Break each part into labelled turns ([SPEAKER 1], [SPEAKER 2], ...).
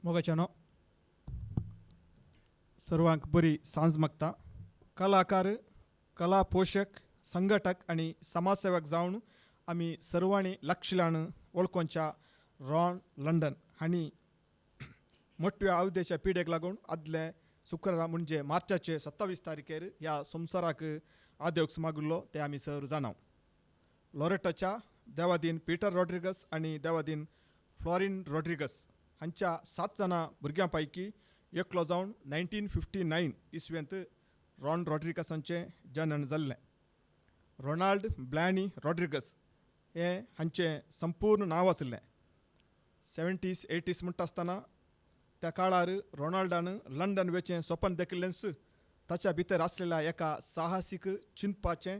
[SPEAKER 1] मोगाच्यानो, सर्वांक बरी सांज मागता. कलाकार, कला पोशक, संघटक आनी समाजसेवक जावन आमी सर्वांनी लक्षल्यान वळखोंच्या रॉन लंडन हांणी मोटव्या आवदेच्या पिढेक लागून आदले शुक्रारा म्हणजे मार्चाचे 27 तारखेर ह्या संवसाराक आदेवक्स मागिल्लो ते आमी सर जाणाव. लॉरेटाच्या देवादीन पीटर रॉड्रिगस आनी देवादीन फ्लॉरीन रॉड्रिगस हांच्या 7 जाणां भुरग्यां पैकी एकलो जावन 1959 इसवेंत रॉन रॉड्रिगसांचें जनन जाल्लें. रोनाल्ड ब्लॅनी रॉड्रिगस हें हांचें संपूर्ण नांव आशिल्लें. 70s 80s म्हणटा आसतना त्या काळार रोनाल्डान लंडन वेचें सपन देखिल्लेंच ताच्या भितर आसलेल्या एका साहसीक चिंतपाचें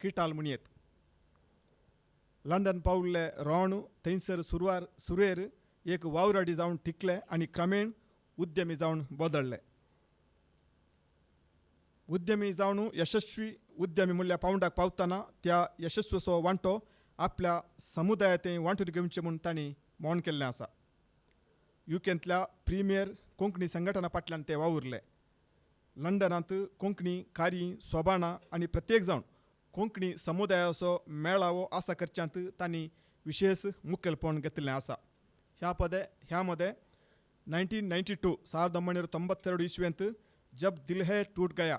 [SPEAKER 1] किटाल म्हणयेत. लंडन पावल्ले रॉन थंयसर सुरवेर एक वावराडी जावन टिकले आनी क्रमेण उद्यमी जावन बदलले. उद्यमी जावन यशस्वी उद्यमी म्हणल्यार पावंडाक पावतना त्या यशस्वीचो वांटो आपल्या समुदायातय वांटून घेवचें म्हूण तांणी मौन केल्लें आसा. युकेंतल्या प्रिमियर कोंकणी संघटना फाटल्यान ते वावुरले. लंडनांत कोंकणी कार्य सोबाणां आनी प्रत्येक जावन कोंकणी समुदायाचो मेळावो आसा करच्यांत तांणी विशेश मुखेलपण घेतिल्लें आसा. ह्या मदें 1992 1992 इसवेंत जब दिल है टूट गया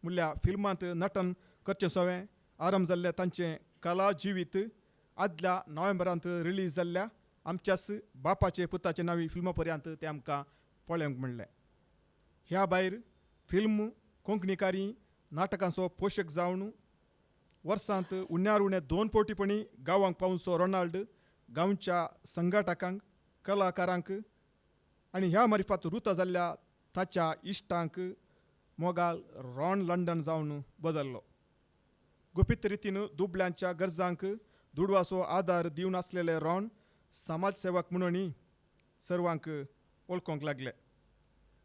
[SPEAKER 1] म्हणल्या फिल्मांत नटन करचें सवें आरंभ जाल्लें तांचें कला जिवीत आदल्या नोव्हेंबरांत रिलीज जाल्ल्या आमच्याच बापाचे पुताचे नांवी फिल्मा पर्यंत तें आमकां पळोवंक मेळ्ळें. ह्या भायर फिल्म कोंकणीकारी नाटकांचो पोशक जावन वर्सांत उण्यार उणे 2 फावटीपणी गांवांक पावसो रोनाल्ड गांवच्या संघटकांक, कलाकारांक आनी ह्या मारिफात रुता जाल्ल्या ताच्या इश्टांक मोगाल रॉन लंडन जावन बदल्लो. गुपीत रितीन दुबल्यांच्या गरजांक दुडवाचो आदार दिवन आसलेले रॉन समाजसेवक म्हणून सर्वांक वळखूंक लागले.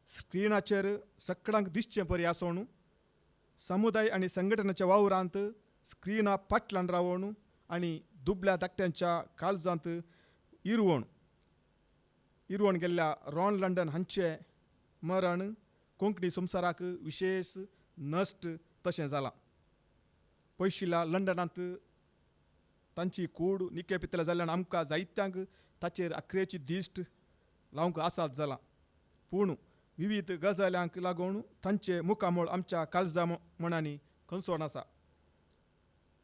[SPEAKER 1] स्क्रिनाचेर सगळ्यांक दिसचें परी आसोन समुदाय आनी संघटनेच्या वावरांत स्क्रिना फाटल्यान रावोन आनी दुबल्या धाकट्यांच्या काळजांत इरवण गेल्ल्या रॉन लंडन हांचें मरण कोंकणी संवसाराक विशेश नश्ट तशें जालां. पयशिल्ल्या लंडनांत तांची कूड निके पितले जाल्ल्यान आमकां जायत्यांक ताचेर आखरेची दिश्ट लावंक आसात जालां. पूण विविध गजाल्यांक लागून तांचें मुखामळ आमच्या काळजा मनांनी खंसोण आसा.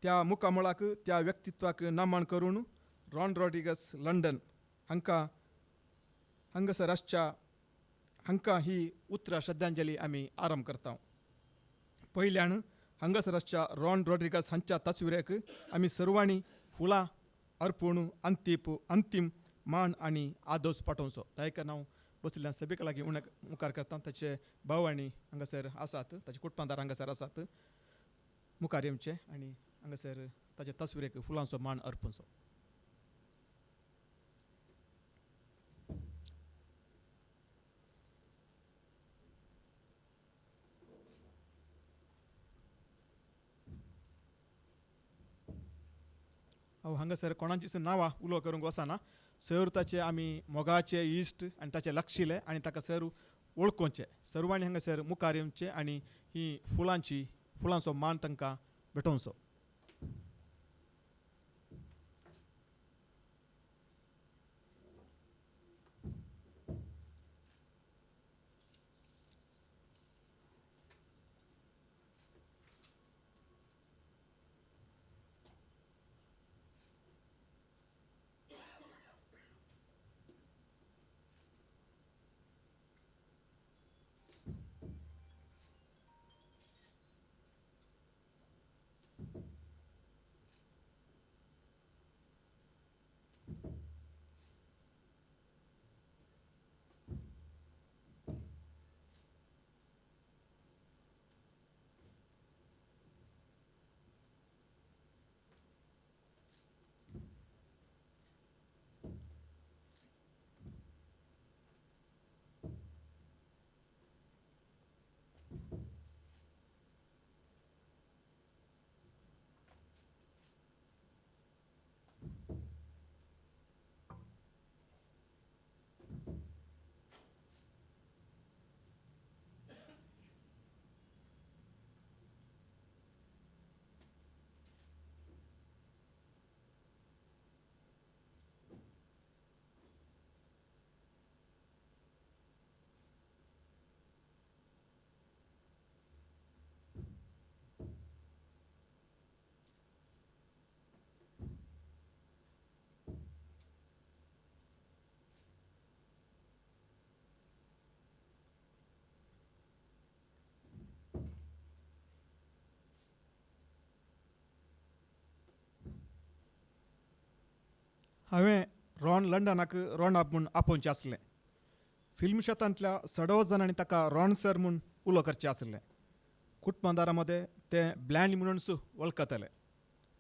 [SPEAKER 1] त्या मुखामळाक त्या व्यक्तित्वाक नामान करून रॉन रॉड्रिगस लंडन हांकां हांगासर आसच्या हांकां ही उतरां श्रद्धांजली आमी आरंभ करता. पयल्यान हांगासर आसच्या रॉन रॉड्रिगस हांच्या तस्विरेक आमी सर्वांनी फुलां अर्पूण अंतीम मान आनी आदोस पाठोवचो. ताका हांव बशिल्ल्यान सभेक लागीं उणे मुखार करता. ताचे भाव आनी हांगासर आसात, ताचे कुटुंबादार हांगासर आसात, मुखार येवचे आनी हांगासर ताचे तस्विरेक फुलांचो मान अर्पणचो. हांव हांगासर कोणाचीच नांवां उलो करूंक वचना. सर ताचे आमी मोगाचे इश्ट आनी ताचे लक्षिले आनी ताका सर वळखोवचें. सर्वांनी हांगासर मुखार येवचें आनी ही फुलांचो मान तांकां भेटोवचो. हांवें रॉन लंडनाक रॉनाब म्हूण आपोवचें आसलें. फिल्म शेतांतल्या सडव जाणांनी ताका रॉन सर म्हूण उलो करचें आसलें. कुटुंबादारां मदें ते ब्लँड म्हणूनच वळखताले,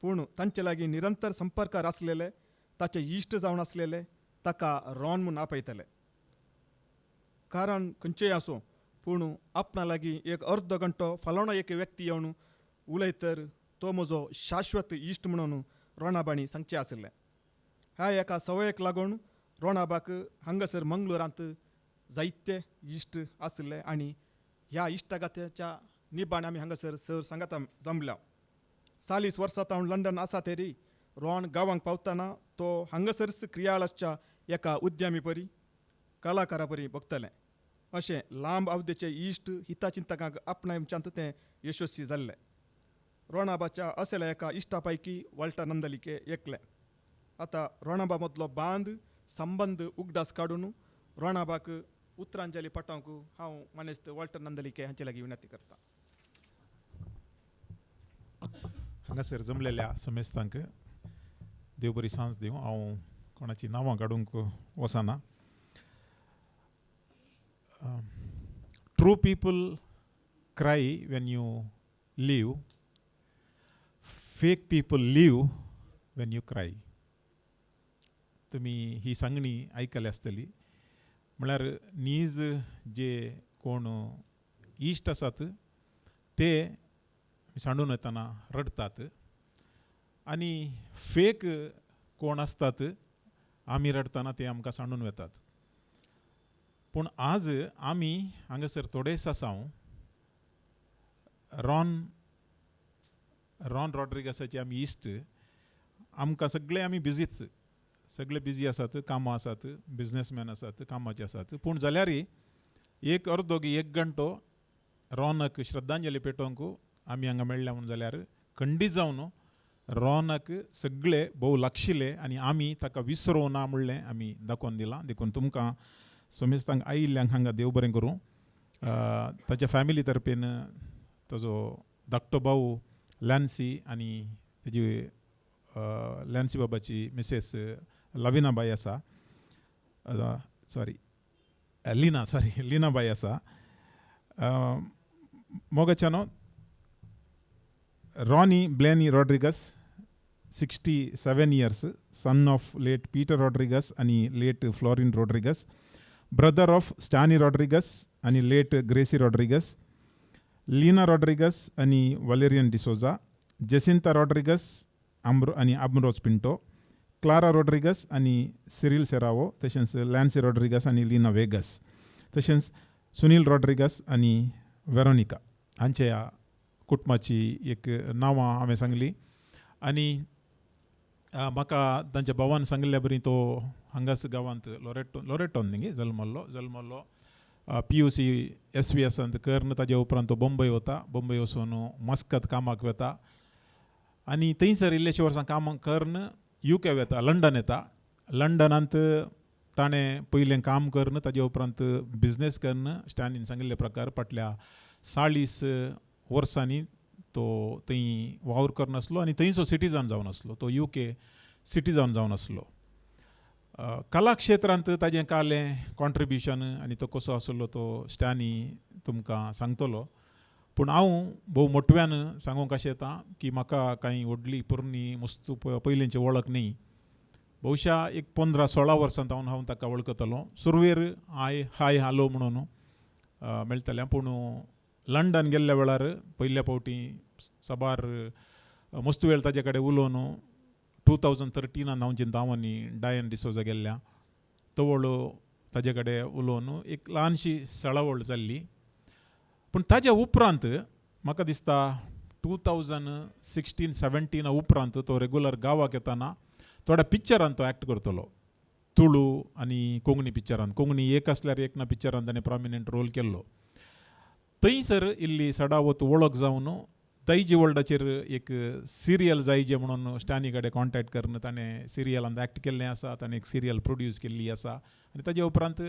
[SPEAKER 1] पूण तांचे लागीं निरंतर संपर्कार आसलेले ताचे इश्ट जावन आसलेले ताका रॉन म्हूण आपयताले. कारण खंयचेय आसूं, पूण आपणा लागीं एक अर्दो घंटो फलाणो एक व्यक्ती येवन उलयत तर तो म्हजो शाश्वत इश्ट म्हणून रोणाबाणी सांगचें आशिल्लें. ह्या एका संवयेक लागून रोणाबाक हांगासर मंगळुरांत जायते इश्ट आशिल्ले आनी ह्या इश्टागात्याच्या निबान आमी हांगासर सर सांगाता जमल्या. 40 वर्सां तावन लंडन आसा तरी रॉन गांवांक पावतना तो हांगासरच क्रियाळ आसच्या एका उद्यमी परी कलाकारा परी बघतलें. अशें लांब अवधेचे इश्ट हिताचिंतकांक आपणायच्यात तें यशस्वी जाल्लें. रोणाबाच्या असल्या एका इश्टा पैकी वॉल्टर नंदलिके एकलें. आतां रोणाबा मदलो बांद संबंद उगडास काडून रोणाबाक उतरांजली पटोवंक हांव मानेस्त वॉल्टर नंदलिके हांचे लागीं विनंती करता.
[SPEAKER 2] हांगासर जमलेल्या समेस्तांक देव बरी सांज दिवं. हांव कोणाची नांवां काडूंक वचना. True people cry when you leave, fake people leave when you cry. तुमी ही सांगणी आयकली आसतली. म्हळ्यार नीज जे कोण इश्ट आसात ते सांडून वतना रडटात आनी फेक कोण आसतात आमी रडटना ते आमकां सांडून वतात. पूण आज आमी हांगासर थोडेच आसा. रॉन रॉन रॉड्रिगसाचे आमी इश्ट. आमकां सगळे आमी बिजीच, सगळे बिजी आसात, कामां आसात, बिजनसमॅन आसात, कामाचे आसात. पूण जाल्यार एक अर्दो एक घंटो रॉनाक श्रद्धांजली पेटोवंक आमी हांगा मेळ्ळ्या म्हूण जाल्यार खंडीत जावन रॉनाक सगळे भोव लागशिल्ले आनी आमी ताका विसरोना ना म्हणलें आमी दाखोवन दिलां. देखून तुमकां समेस्तांक आयिल्ल्यांक हांगा देव बरें करूं. ताच्या फॅमिली तर्फेन ताजो धाकटो भाऊ लॅन्सी आनी तेजी लॅन्सी बाबाची मिसेस लविनाबाई आसा, सॉरी लिना, सॉरी लिनाबाई आसा. मोगाच्यानो, Ronnie Blaney Rodrigues, 67 years, son of late Peter Rodrigues आनी late Florin Rodrigues, brother of Stany Rodrigues आनी लेट ग्रेसी रॉड्रिगस, लीना रॉड्रिगस आनी वलेरियन डिसोजा, जेसिंता रॉड्रिगस आम्ब्रो आनी आब्रोज पिंटो, क्लारा रॉड्रिगस आनी सिरील सेरावो, तशेंच लॅन्सी रॉड्रिगस आनी लीना वेगस, तशेंच सुनील रॉड्रिगस आनी वेरोनिका हांच्या ह्या कुटुंबाची एक नांवां हांवें सांगली. आनी म्हाका तांच्या भावान सांगिल्ल्या बरी तो हांगाच गांवांत लोरेटो लोरेटोन न्ही जल्मल्लो जल्मल्लो PUC SVSांत करून ताजे उपरांत तो बॉम्बे वता. बॉम्बे वचून मस्कत कामाक वता आनी थंयसर इल्लेशे वर्सां कामां करून UK वता, लंडन येता. लंडनांत ताणें पयलें काम करून ताजे उपरांत बिजनेस करून स्टॅनीन सांगिल्ले प्रकार फाटल्या 40 वर्सांनी तो थंय वावर करून आसलो आनी थंयचो सिटीजन जावन आसलो. तो UK citizen जावन आसलो. कला क्षेत्रांत ताजें कालें कॉन्ट्रिब्युशन आनी तो कसो आसलो तो स्टॅनी तुमकां सांगतलो. पूण हांव भोव मोटव्यान सांगूंक अशें येता की म्हाका कांय व्हडली पोरणी मुस्तू पयलींची वळख न्ही. बहुशा एक 15-16 वर्सां हांव हांव ताका वळखतलो. सुरवेर हाय हाय हालो म्हणून मेळटलें. पूण लंडन गेल्ल्या वेळार पयल्या फावटी साबार मस्त वेळ ताजे कडेन उलोवन 2013 हांव चिंता हांव आनी डायन डिसोजा गेल्ल्या तवळ ताजे कडेन उलोवन एक ल्हानशी सळावळ जाल्ली. पूण ताज्या उपरांत म्हाका दिसता 2016-17 उपरांत तो रेगुलर गांवाक येताना थोड्या पिक्चरान तो एक्ट करतलो. तुळू आनी कोंकणी पिक्चरान, कोंकणी एक आसल्यार एक ना पिक्चरान ताणें प्रोमिनंट रोल केल्लो. थंयसर इल्ली सडावत वळख जावन दायजी वर्ल्डाचेर एक सिरियल जायजे म्हणून स्टॅनी कडेन कॉन्टेक्ट करून ताणें सिरियलान एक्ट केल्लें आसा. ताणें एक सिरियल प्रोड्यूस केल्ली आसा आनी ताजे उपरांत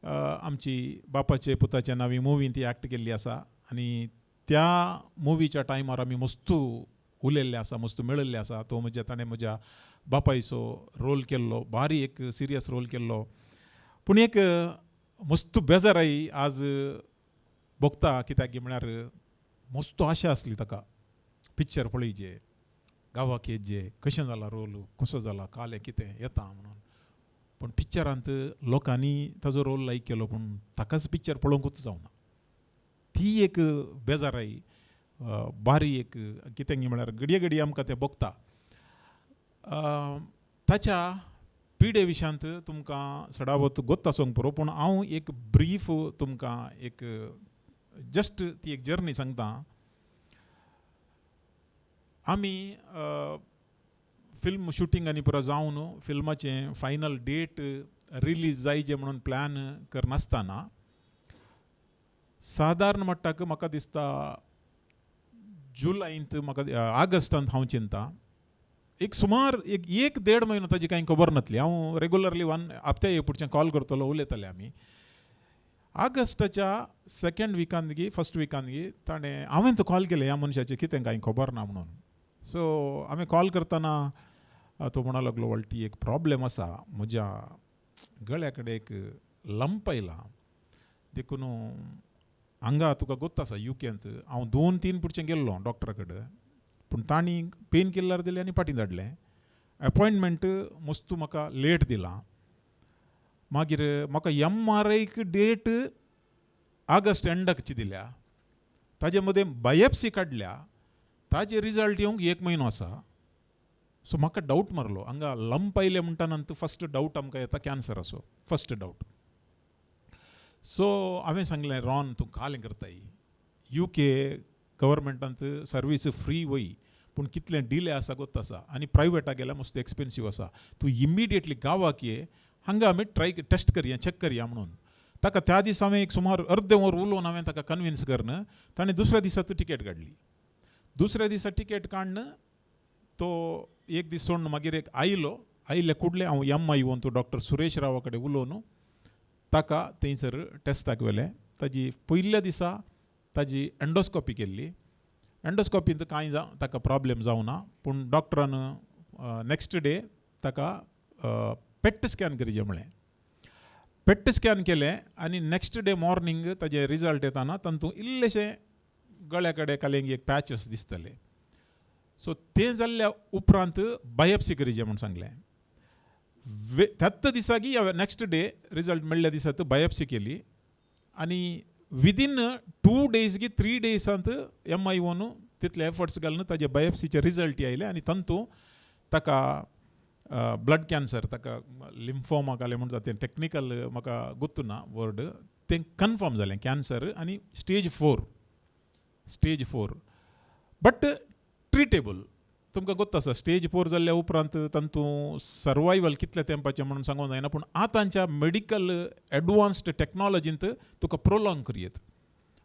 [SPEAKER 2] आमची बापाचे पुताच्या नांवी मुवीन ती एक्ट केल्ली आसा. आनी त्या मुवीच्या टायमार आमी मस्तू उलयल्ले आसा, मस्तू मेळिल्ले आसा. तो म्हज्या ताणें म्हज्या बापायचो रोल केल्लो, बारी एक सिरियस रोल केल्लो. पूण एक मस्त बेजाराय आज भोगता, कित्याक म्हळ्यार मस्त आशा आसली ताका पिक्चर पळयचे, गांवाक येचे, कशें जाला रोल, कसो जाला, कालें कितें येता म्हणून. पूण पिक्चरांत लोकांनी ताजो रोल लायक केलो, पूण ताकाच पिक्चर पळोवंकूच जावना. ती एक बेजाराय बारी एक कितें म्हळ्यार घडये घडये आमकां तें भोगता. ताच्या पिडे विशयांत तुमकां सडावत गोत्त आसूंक पुरो, पूण हांव एक ब्रीफ तुमकां एक जस्ट ती एक जर्नी सांगता. आमी फिल्म शुटींग आनी पुरो जावन फिल्माचें फायनल डेट रिलीज जायचे म्हणून प्लॅन करनासतना सादारण म्हणटाक म्हाका दिसता जुलयंत, म्हाका ऑगस्टांत हांव चिंता एक सुमार एक एक देड म्हयनो ताजी कांय खबर नासली. हांव रेगुलरली वन हप्त्या एक पुढचें कॉल करतलो, उलयताले आमी. ऑगस्टाच्या सेकेंड विकान गी फर्स्ट विकान गी ताणें, हांवें तो कॉल केलें ह्या मनशाचें कितें कांय खबर ना म्हणून. सो हांवें कॉल करतना तो म्हणा लागलो, वळटी एक प्रॉब्लेम आसा, म्हज्या गळ्या कडेन एक लंप आयला, देखून हांगा तुका गोत्त आसा युकेंत हांव 2-3 पुढचें गेल्लो डॉक्टरा कडेन, पूण तांणी पेन किलर दिलें आनी फाटीं धाडलें. एपॉयंटमेंट मस्तू म्हाका लेट दिलां. मागीर म्हाका एम आर आयक डेट ऑगस्ट एंडाकची दिल्या, ताजे मदें बायोप्सी काडल्या, ताजे रिजल्ट येवंक 1 म्हयनो आसा. सो म्हाका डावट मारलो, हांगा लंप आयले म्हणटा नंतर फर्स्ट डावट आमकां येता कॅन्सराचो, फर्स्ट डावट. सो हांवें सांगलें, रॉन तूं कालें करताय, युके गव्हर्मेंटांत सर्वीस फ्री वय, पूण कितलें डिले आसा गोत्त आसा, आनी प्रायवेटाक गेल्यार मस्त एक्सपेन्सीव आसा, तूं इमिडिएटली गांवाक ये, हांगा आमी ट्राय टेस्ट करया, चॅक करया म्हणून. ताका त्या दिसा हांवें एक सुमार अर्दें वर उलोवन हांवें ताका कन्विन्स करून ताणें दुसऱ्या दिसा टिकेट काडली. दुसऱ्या दिसा टिकेट काडून तो एक दीस सोडून मागीर एक आयलो. आयिल्ले कुडले हांव एम I येवन तो डॉक्टर सुरेश रावा कडेन उलोवन ताका थंयसर टेस्टाक व्हेलें. ताजी पयल्या दिसा ताजी एंडोस्कोपी केल्ली. एंडोस्कोपींत कांय ताका प्रॉब्लेम जावना, पूण डॉक्टरान नेक्स्ट डे ताका पेट स्कॅन करचें म्हळें. पेट स्कॅन केलें आनी नेक्स्ट डे मॉर्निंग ताजे रिजल्ट येताना तातूंत इल्लेशें गळ्या कडेन कालेंग एक पॅचस दिसतले. सो तें जाल्ल्या उपरांत बायोप्सी करचें म्हूण सांगलें. त्याच दिसा की नेक्स्ट डे रिजल्ट मेळ्ळ्या दिसा बायोप्सी केली आनी विदीन 2 डेज की 3 डेजांत एम I own तितले एफर्ट्स घालून ताजे बायोप्सीचे रिजल्ट आयले आनी तातूंत ताका ब्लड कॅन्सर, ताका लिम्फोमा घालें म्हणटा तें टॅक्निकल म्हाका गोत्तू ना वर्ड, तें कन्फर्म जालें कॅन्सर आनी स्टेज 4 बट ट्रिटेबल. तुमकां गोत्त आसा स्टेज 4 जाल्ल्या उपरांत तातूंत सर्वायवल कितल्या तेंपाचें म्हणून सांगूंक जायना, पूण आतांच्या मेडिकल एडवान्स्ड टॅक्नोलॉजींत तुका प्रोलॉंग करयेत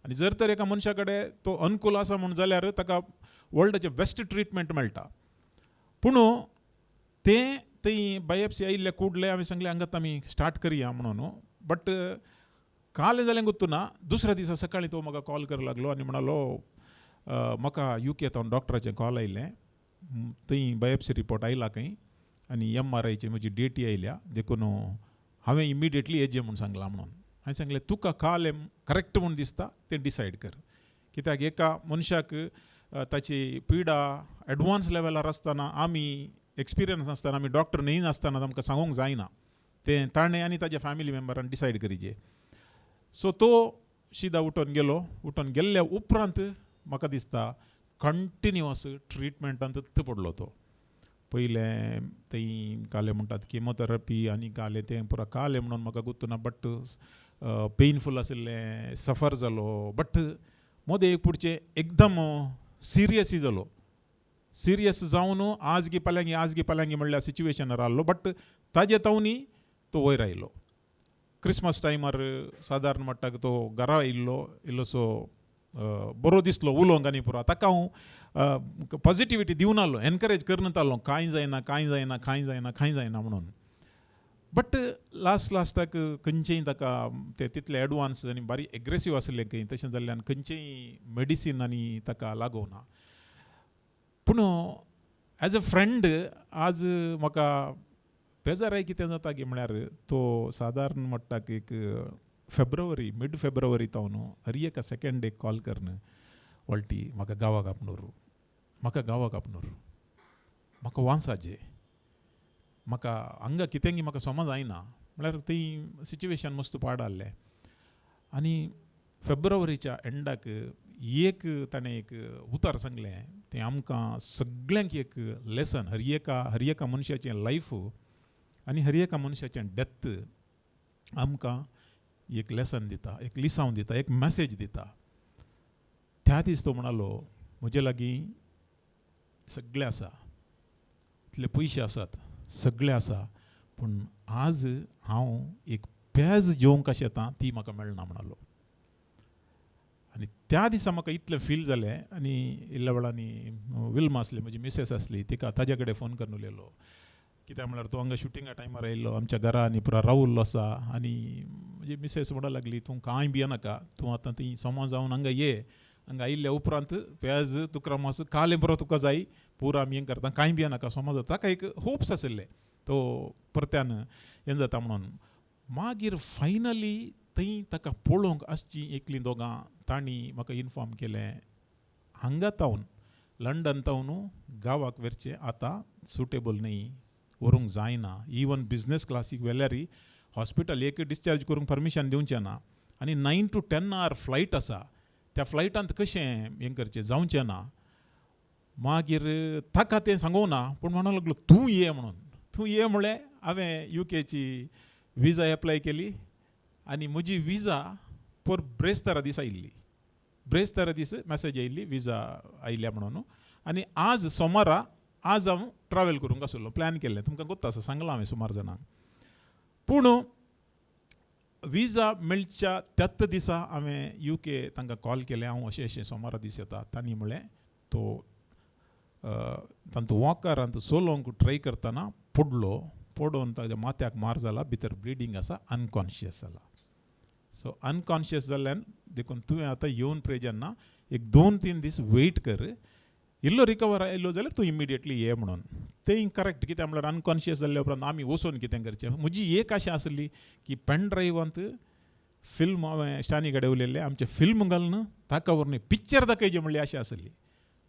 [SPEAKER 2] आनी जर तर एका मनशा कडेन तो अनुकूल आसा म्हूण जाल्यार ताका वर्ल्डाचें बेस्ट ट्रिटमेंट मेळटा. पूण तें थंय बायोप्सी आयिल्ले कुडले हांवें सांगलें हांगात आमी स्टार्ट करया म्हणून, बट काल जालें गोत्तू ना. दुसऱ्या दिसा सकाळीं तो म्हाका कॉल करूंक लागलो आनी म्हणालो म्हाका युके तावन डॉक्टराचें कॉल आयलें, थंय बायोप्सी रिपोर्ट आयला खंय आनी एम आर आयची म्हजी डेटी आयल्या, देखून हांवें इमिडिएटली येजे म्हूण सांगलां म्हणून. हांवें सांगलें तुका काल करेक्ट म्हूण दिसता तें डिसायड कर, कित्याक एका मनशाक ताची पिडा एडवान्स लेवलार आसतना आमी एक्सपिरियन्स नासतना, आमी डॉक्टर न्हय नासतना आमकां सांगूंक जायना, तें ताणें आनी ताच्या फॅमिली मेम्बरान डिसायड करीचे. सो तो शिदा उठून गेलो. उठून गेल्ल्या उपरांत म्हाका दिसता कंटिन्युअस ट्रिटमेंटांत पडलो तो. पयलें थंय कालें म्हणटात किमोथेरपी आनी कालें तें पुरा कालें म्हणून म्हाका गोत्तू ना, बट पेनफूल आशिल्लें, सफर जालो, बट मोदें एक पुढचें एकदम सिरियसय जालो. सिरियस जावन आज गी पाल्यांगी आज गी पाल्यांगी म्हणल्यार सिच्युएशनार आहलो, बट ताजे तावनी तो वयर आयलो. क्रिसमस टायमार सादारण म्हणटा तो घरा आयिल्लो, इल्लोसो बरो दिसलो उलोवंक आनी पुरो. ताका हांव पॉजिटिविटी दिवन आहलो, एनकरेज करून आहलो, कांय जायना कांय जायना कांय जायना कांय जायना म्हणून. बट लास्ट लास्टाक खंयचेय ताका ते तितले एडवान्स आनी बारीक एग्रेसीव आशिल्लें खंय, तशें जाल्ल्यान खंयचेय मेडिसीन आनी ताका लागोवना. पूण एज अ फ्रेंड आज म्हाका बेजाराय कितें जाता की म्हळ्यार तो सादारण म्हणटा की एक फेब्रुवारी, मिड फेब्रुवारी तावन हर एका सेकेंड एक कॉल करन वळटी, म्हाका गांवाक आपणूर, म्हाका गांवाक आपणूर, म्हाका वांसाचे, म्हाका हांगा कितेंगी म्हाका समज जायना. म्हळ्यार ती सिच्युएशन मस्त पाड आहलें. आनी फेब्रुवारीच्या एंडाक एक ताणें एक उतर सांगलें, तें आमकां सगल्यांक एक लेसन, हर एका मनशाचें लायफ आनी हर एका मनशाचें डेथ आमकां एक लेसन दिता, एक लिसांव दिता, एक मॅसेज दिता. त्या दीस तो म्हणालो, म्हजे लागीं सगळें आसा, इतले पयशे आसात, सगळें आसा, पूण आज हांव एक पेज जेवंक कशें येता ती म्हाका मेळना म्हणालो. आनी त्या दिसा म्हाका इतलें फील जालें. आनी इल्ल्या वेळांनी विल्मा आसली, म्हजी मिसेस आसली, तिका ताज्या कडेन फोन करून उलयलो. कित्याक म्हळ्यार तो हांगा शुटिंगा टायमार आयिल्लो आमच्या घरा आनी पुरा रावल्लो आसा. आनी म्हजी मिसेस म्हणूंक लागली, तूं कांय भियेनाका, तूं आतां ती सोमा जावन हांगा ये. हांगा आयिल्ल्या उपरांत पेज तुका मातसो कालें पुरो तुका जाय, पुरो आमी हें करता, कांय भियेनाका, सोमा जाता. ताका एक होप्स आशिल्ले तो परत्यान हें जाता म्हणून. मागीर फायनली थंय ताका पळोवंक आसची एकलीं दोगां, तांणी म्हाका इनफॉर्म केलें, हांगा तावन लंडन तावन गांवाक व्हरचें आतां सुटेबल न्ही, व्हरूंक जायना. इवन बिजनस क्लासीक व्हेल्यारय हॉस्पिटल एक डिस्चार्ज करूंक परमिशन दिवचें ना आनी 9 to 10 hour flight आसा, त्या फ्लायटांत कशें हें करचें, जावचें ना. मागीर ताका तें सांगूंक ना, पूण म्हणूंक लागलो तूं ये म्हणून. तूं ये म्हळें, हांवें युकेची विजा एप्लाय केली आनी म्हजी विजा पोर ब्रेस्तारा दीस आयिल्ली. ब्रेस्तारा दीस मॅसेज आयिल्ली, विजा आयल्या म्हणून. आनी आज सोमारा आज हांव ट्रॅवल करूंक आसलो, प्लॅन केल्लें, तुमकां गोत्त आसा, सांगलां हांवें सुमार जाणांक. पूण विजा मेळच्या त्याच दिसा हांवें युके तांकां कॉल केलें, हांव अशें अशें सोमारा दीस येता. तांणी म्हळें, तो तांचो वॉकरांत चलोवंक ट्राय करतना पडलो, पडोन ताज्या माथ्याक मार जाला, भितर ब्लिडींग आसा, अनकॉन्शियस जाला. सो अनकॉन्शियस जाल्ल्यान देखून तुवें आतां येवन प्रयोजन ना, एक 2-3 दीस वेट कर, इल्लो रिकवर आयलो जाल्यार तूं इमिडिएटली ये म्हणून. तें करेक्ट, कित्याक म्हणल्यार अनकॉन्शियस जाल्ल्या उपरांत आमी वचून कितें करचें? म्हजी एक आशा आसली की पेन ड्रायव्हांत फिल्म, हांवें स्टानी कडेन उलयल्लें, आमचें फिल्म घालून ताका व्हरून पिक्चर दाखयचें म्हणली आशा आसली.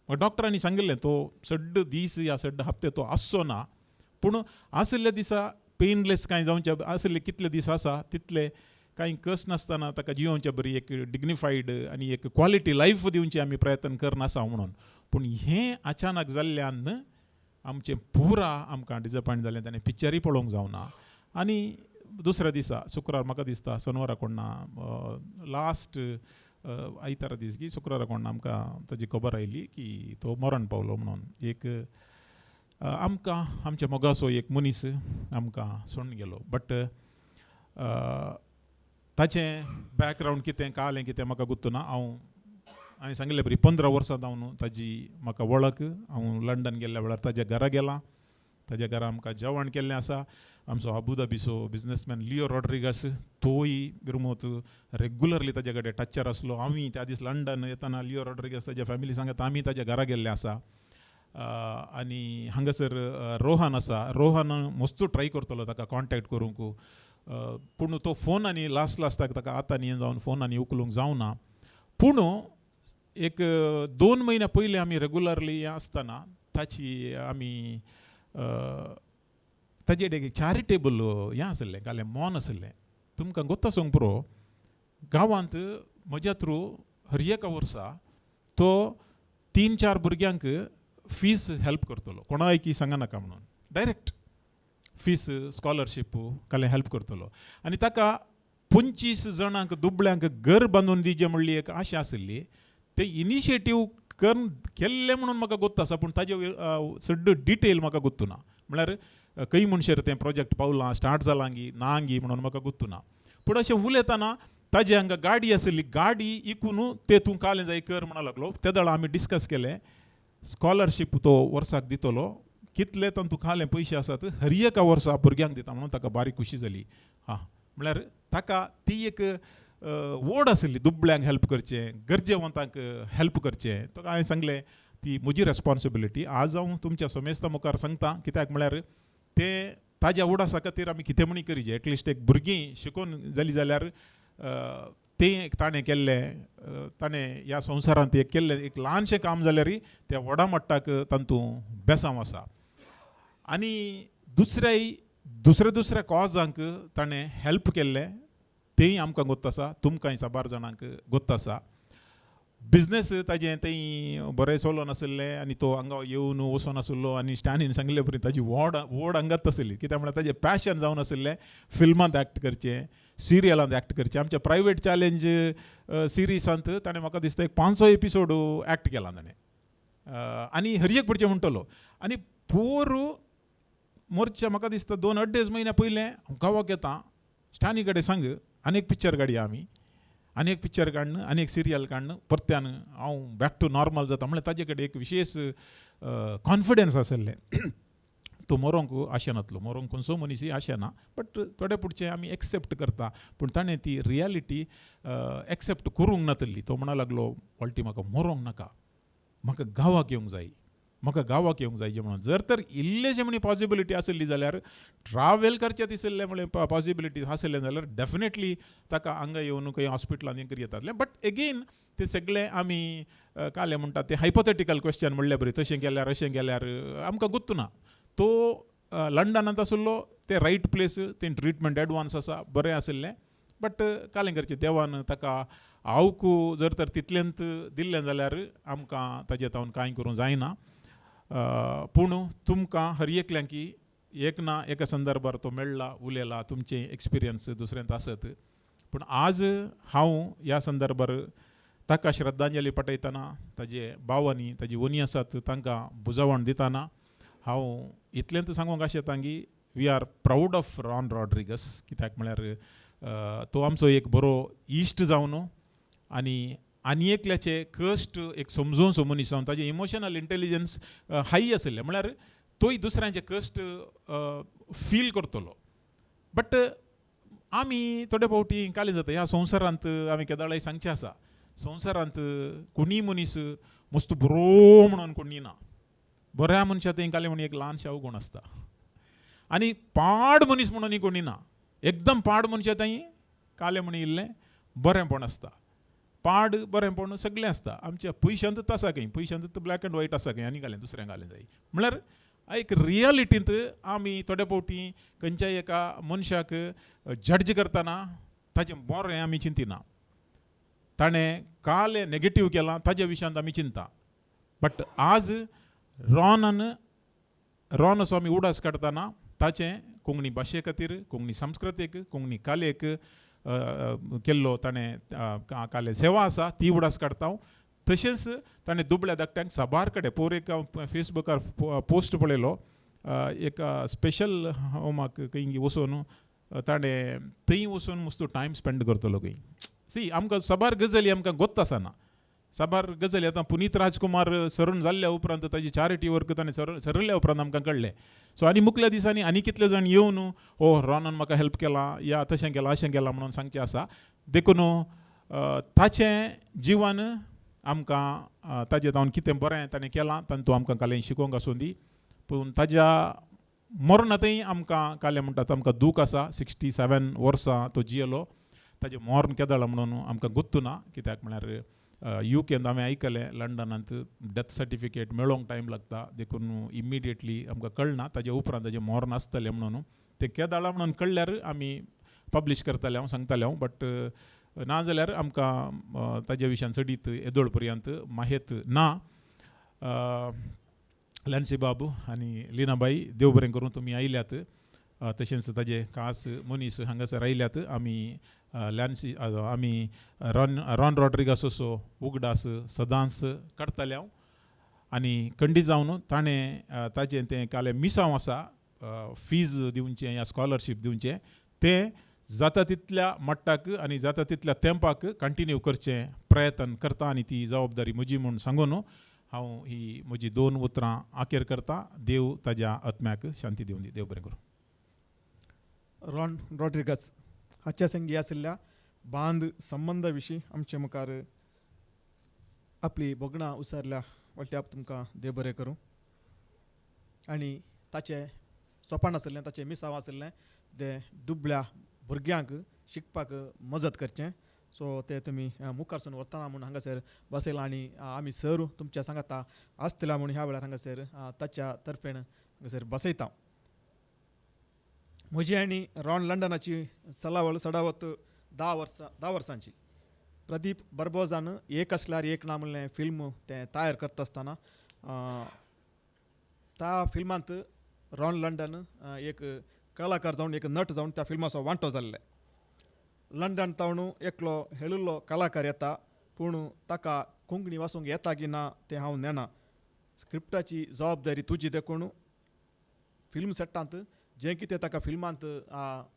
[SPEAKER 2] म्हाका डॉक्टरांनी सांगिल्लें, तो सड्ड दीस या सड्ड हप्ते तो आसचो ना, पूण आशिल्ल्या दिसा पेनलेस कांय जावचे आशिल्ले कितले दीस आसा तितले कांय कस नासतना ताका जियोवचे बरी एक डिग्निफायड आनी एक क्वॉलिटी लायफ दिवची आमी प्रयत्न करना म्हणून. पूण हें अचानक जाल्ल्यान आमचें पुरा आमकां डिजपॉयंट जालें. ताणें पिक्चरूय पळोवंक जावना. आनी दुसऱ्या दिसा शुक्रार, म्हाका दिसता सोनवारा कोण्णा, लास्ट आयतारा दीस की शुक्रारा कोण्णा आमकां ताजी खबर आयली की तो मरण पावलो म्हणून. एक आमकां आमच्या मोगाचो एक मनीस आमकां सोडून गेलो. बट ताचें बॅकग्रावंड कितें, कालें कितें म्हाका गुत्त ना. हांवें सांगिल्लें बरी 15 वर्सां जावन ताजी म्हाका वळख. हांव लंडन गेल्ल्या वेळार ताज्या घरा गेलां, ताज्या घरा आमकां जेवण केल्लें आसा. आमचो अबुधाबीचो बिजनसमॅन लिओ रॉड्रिगस, तोय बिरमोत रेगुलरली ताज्या कडेन टच्चार आसलो. आमी त्या दीस लंडन येतना लिओ रॉड्रिगस ताज्या फॅमिली सांगता, आमी ताज्या घरा गेल्ले आसा. आनी हांगासर रोहन आसा, रोहन मस्त ट्राय करतलो ताका कॉन्टेक्ट करूंक, पूण तो फोन आनी लास्ट लास्टाक ताका आतां न्ही जावन फोन आनी उखलूंक जावना. पूण एक 2 म्हयन्या पयलीं आमी रेगुलरली हें आसतना ताची आमी ताजे एक चॅरिटेबल हें आसलें, कालें मॉन आसलें. तुमकां गोत्त आसूंक पुरो, गांवांत म्हज्या थ्रू हर एका वर्सा तो 3-4 भुरग्यांक फीस हेल्प करतलो, कोणायकी सांगनाका म्हणून डायरेक्ट फीस स्कॉलरशीप कालें हेल्प करतलो. आनी ताका 25 जाणांक दुबळ्यांक घर बांदून दिवचें म्हणली एक आशा आशिल्ली. ते इनिशिएटीव करून केल्लें म्हणून म्हाका गोत्त आसा, पूण ताजे चड डिटेल म्हाका गोत्तू ना. म्हळ्यार खंय म्हणसर तें प्रोजेक्ट पावलां, स्टार्ट जालां गी ना गी म्हणून म्हाका गोत्तू ना. पूण अशें उलयतना ताजे हांगा गाडी आशिल्ली, गाडी इकून ते तूं कालें जाय कर म्हणा लागलो. ते वेळार आमी डिस्कस केलें, स्कॉलरशीप तो वर्साक दितलो, कितले तांतू खालें पयशे आसात हर एका वर्सा भुरग्यांक दिता म्हणून. ताका बारीक खुशी जाली. हां, म्हळ्यार ताका ती एक ओड आशिल्ली, दुबळ्यांक हेल्प करचें, गरजेवंतांक हेल्प करचें. ताका हांवें सांगलें, ती म्हजी रेस्पॉन्सिबिलिटी. आज हांव तुमच्या समेस्ता मुखार सांगता, कित्याक म्हळ्यार ते ताज्या उडासा खातीर आमी कितें म्हणी करीजे. एटलिस्ट एक भुरगीं शिकून जालीं जाल्यार तें ताणें केल्लें, ताणें ह्या संवसारांत एक केल्लें एक ल्हानशें काम जाल्यार त्या व्हडा मट्टाक तातूंत बेसांव आसा. आनी दुसऱ्याय दुसऱ्या दुसऱ्या कॉजांक ताणें हेल्प केल्लें तेंय आमकां गोत्त आसा, तुमकांय साबार जाणांक गोत्त आसा. बिजनेस ताजें थंय बरें चलोन आशिल्लें आनी तो हांगा येवन वचोन आशिल्लो आनी स्टॅनीन सांगिल्ले परी ताजी वोड वोड हांगाच आशिल्ली, कित्याक म्हळ्यार ताजें पॅशन जावन आशिल्लें फिल्मांत एक्ट करचें, सिरियलांत एक्ट करचें. आमच्या प्रायवेट चॅलेंज सिरिसांत ताणें म्हाका दिसता एक 500 एपिसोड एक्ट केला ताणें आनी हर एक पुढचें म्हणटलो. आनी पोर मोर्चा म्हाका दिसता 2-2.5 म्हयन्या पयलें गांवाक येता, स्टॅनी कडेन सांग आनी एक पिक्चर काडया आमी, आनी एक पिक्चर काडून आनी एक सिरियल काडून परत्यान हांव बॅक टू नॉर्मल जाता. म्हणल्यार ताजे कडेन एक विशेश कॉन्फिडन्स आशिल्लें. तो मरोंक आशा नातलो, मरोंक खंयचो मनीस आशा ना, बट थोडे पुढचें आमी एक्सेप्ट करता. पूण ताणें ती रियालिटी एक्सेप्ट करूंक नातली. तो म्हणा लागलो, वॉल्टी म्हाका मरोंक नाका, म्हाका गांवाक येवंक जाय, म्हाका गांवाक येवंक जाय. म्हणून जर तर इल्लेशें म्हणी पॉसिबिलिटी आशिल्ली जाल्यार ट्रावेल करचें दिशिल्लें म्हळें पॉसिबिलिटी आशिल्लें जाल्यार डेफिनेटली ताका हांगा येवन खंय हॉस्पिटलान हें करी येतालें. बट एगेन ते सगळें आमी कालें म्हणटा तें हायपोथेटिकल क्वेश्चन म्हणल्यार बरी, तशें केल्यार अशें केल्यार आमकां गुत्त ना. तो लंडनांत आशिल्लो, तें रायट प्लेस, तें ट्रिटमेंट एडवान्स आसा, बरें आशिल्लें. बट कालें करचें देवान ताका आवकू जर तर तितलेंत दिल्लें जाल्यार आमकां ताजें तावन कांय करूंक जायना. पूण तुमकां हर एकल्यांकी एक ना एका संदर्भार तो मेळ्ळा, उलयला, तुमचें एक्सपिरियन्स दुसऱ्यांत आसत. पूण आज हांव ह्या संदर्भार ताका श्रद्धांजली पटयतना, ताजे भावांनी ताजी वनी आसात तांकां बुजावण दितना हांव इतलेंच सांगूंक आशेता की we are proud of Ron Rodrigues. कित्याक म्हळ्यार तो आमचो एक बरो इश्ट जावन आनी आनी एकल्याचे कश्ट एक समजून मनीस जावन ताजें इमोशनल इंटेलिजन्स हाय आशिल्लें, म्हळ्यार तोय दुसऱ्यांचे कश्ट फील करतलो. बट आमी थोडे फावटी कालें जाता ह्या संवसारांत, आमी केदाळाय सांगचें आसा, संवसारांत कोणीय मनीस मस्त बरो म्हणून कोणी ना. बऱ्या मनशा थंय कालें म्हण एक ल्हानशें अवगुण आसता आनी पाड मनीस म्हणून कोणी ना. एकदम पाड मनशा थंय कालें म्हण इल्लें बरेंपण आसता, पाड बरेंपण सगळें आसता. आमच्या पयशांतूच आसा खंय, पयशांतूच ब्लॅक एंड व्हायट आसा खंय आनी घालें दुसऱ्यांक घालें जाय. म्हळ्यार एक रियलिटींत आमी थोडे फावटी खंयच्याय एका मनशाक जज करतना ताजें बरें आमी चिंतिना, ताणें काल नेगेटीव केलां ताज्या विशयांत आमी चिंता. बट आज रॉनान रॉन असो आमी उडास काडटना ताचें कोंकणी भाशे खातीर, कोंकणी संस्कृतीक, कोंकणी कलेक केल्लो ताणें काले सेवा आसा ती उडास काडटा हांव. तशेंच ताणें दुबळ्या धाकट्यांक साबार कडेन पोर एक हांव फेसबुकार पोस्ट पळयलो, एक स्पेशल होमाक खंय वचून ताणें थंय वचून मस्त टायम स्पेंड करतलो खंय. सी आमकां साबार गजाली आमकां गोत्त आसना, साबार गजाली आतां पुनीत राजकुमार सरून जाल्ल्या उपरांत ताजी चॅरिटी वर्क ताणें सरल्या उपरांत आमकां कळ्ळें. सो आनी मुखल्या दिसांनी आनी कितले जाण येवन ओ रॉनान म्हाका हेल्प केला या तशें केलां अशें केलां म्हणून सांगचें आसा. देखून ताचें जिवन आमकां ताजें जावन कितें बरें ताणें केलां तातूंत आमकां कालें शिकोवंक आसूं दी. पूण ताज्या मरणांतय आमकां कालें म्हणटात आमकां दूख आसा. 67 वर्सां तो जियेलो, ताजें मरण केदळा म्हणून आमकां गुत्तू ना. कित्याक म्हळ्यार युकेंत हांवें आयकलें लंडनांत डेथ सर्टिफिकेट मेळोंक टायम लागता, देखून इमिडिएटली आमकां कळना ताजे उपरांत ताजें मरण आसतलें म्हणून. तें केदळा म्हणून कळ्ळ्यार आमी पब्लीश करताले, हांव सांगतालें हांव, बट ना जाल्यार आमकां ताज्या विशयान चडीत येदोळ पर्यंत माहेत ना. लॅन्सी बाबू आनी लिनाबाई देव बरें करूं तुमी आयल्यात, तशेंच ताजे खास मनीस हांगासर आयल्यात. आमी लॅन्सी आमी रॉन रॉड्रिगास असो उगडास सदांच काडटाले हांव आनी खंडीत जावन ताणें ताजें तें कालें मिसांव आसा, फीज दिवचें या स्कॉलरशीप दिवचें, तें जाता तितल्या मट्टाक आनी जाता तितल्या तेंपाक कंटिन्यू करचें प्रयत्न करता आनी ती जबाबदारी म्हजी म्हूण सांगून हांव ही म्हजी 2 उतरां आखेर करता. देव ताज्या आत्म्याक शांती दिवं दी. देव बरें करूं.
[SPEAKER 1] रॉन रॉड्रिगस हाच्या संगी आशिल्ल्या बांद संबंदा विशीं आमचे मुखार आपली भोगणां उसारल्या वळट्याप तुमकां देव बरें करूं. आनी ताचें सोपान आशिल्लें, ताचें मिसांव आशिल्लें तें दुबळ्या भुरग्यांक शिकपाक मजत करचें. सो ते तुमी मुखार सून व्हरतना म्हूण हांगासर बसयलां आनी आमी सर तुमच्या सांगाता आसतल्या म्हूण ह्या वेळार हांगासर ताच्या तर्फेन हांगासर बसयता. म्हजी आनी रॉन लंडनाची सलावळ सडावत 10 वर्सां, 10 वर्सांची. प्रदीप बर्बोजान एक आसल्यार एक ना म्हणलें फिल्म तें तयार करता आसतना त्या फिल्मांत रॉन लंडन एक कलाकार जावन, एक नट जावन त्या फिल्माचो वांटो जाल्ले. लंडन तावन एकलो हेळिल्लो कलाकार येता, पूण ताका कोंकणी वाचूंक येता की ना तें हांव नेणा. स्क्रिप्टाची जबाबदारी तुजी, देखून फिल्म सेटांत जें कितें ताका फिल्मांत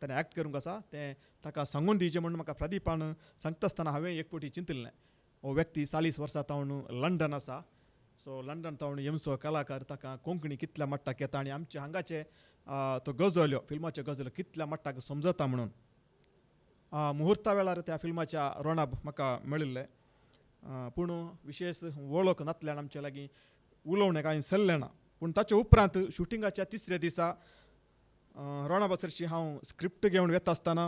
[SPEAKER 1] ताणें एक्ट करूंक आसा तें ताका सांगून दिवचें म्हूण म्हाका प्रदीपान सांगता आसतना हांवें एक फावटी चिंतिल्लें, हो व्यक्ती 40 वर्सां तावन लंडन आसा. सो लंडन तावन येमचो कलाकार, ताका कोंकणी कितल्या मट्टाक येता आनी आमचे हांगाचे तो गजल्यो, फिल्माच्यो गजल्यो कितल्या मट्टाक समजता म्हणून. मुहुर्ता वेळार त्या फिल्माच्या रोणाब म्हाका मेळिल्लें, पूण विशेश वळख नातल्यान आमचे लागीं उलोवणें कांय चल्लें ना. पूण ताचे उपरांत शुटिंगाच्या तिसऱ्या दिसा रोणा सरशी हांव स्क्रिप्ट घेवन वेता आसतना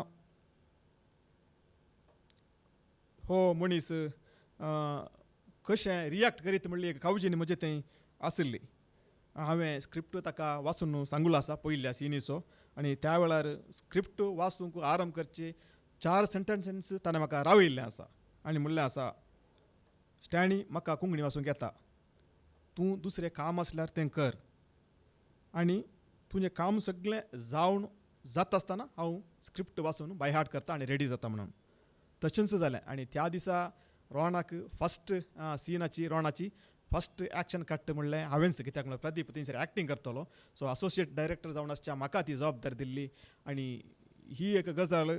[SPEAKER 1] हो मनीस कशें रिएक्ट करीत म्हणली एक कावजीन म्हजे थंय आशिल्ली. हांवें स्क्रिप्ट ताका वाचून सांगलो आसा पयल्या सिनीचो आनी त्या वेळार स्क्रिप्ट वाचूंक आरंभ करचे चार सेंटन्सीस ताणें म्हाका रावयल्लें आसा आनी म्हणलें आसा, "स्टॅनी, म्हाका कोंकणी वाचूंक येता. तूं दुसरें काम आसल्यार तें कर आनी तुजें काम सगळें जावन जाता आसतना हांव स्क्रिप्ट वाचून बाय हार्ट करता आनी रेडी जाता" म्हणून. तशेंच जालें आनी त्या दिसा रोणाक फस्ट सिनाची, रोणाची फस्ट एक्शन कट म्हणलें हांवेंच, कित्याक म्हणल्यार प्रदीप थंयसर एक्टींग करतलो. सो असोसिएट डायरेक्टर जावन आसच्या म्हाका ती जबाबदारी दिल्ली आनी ही एक गजाल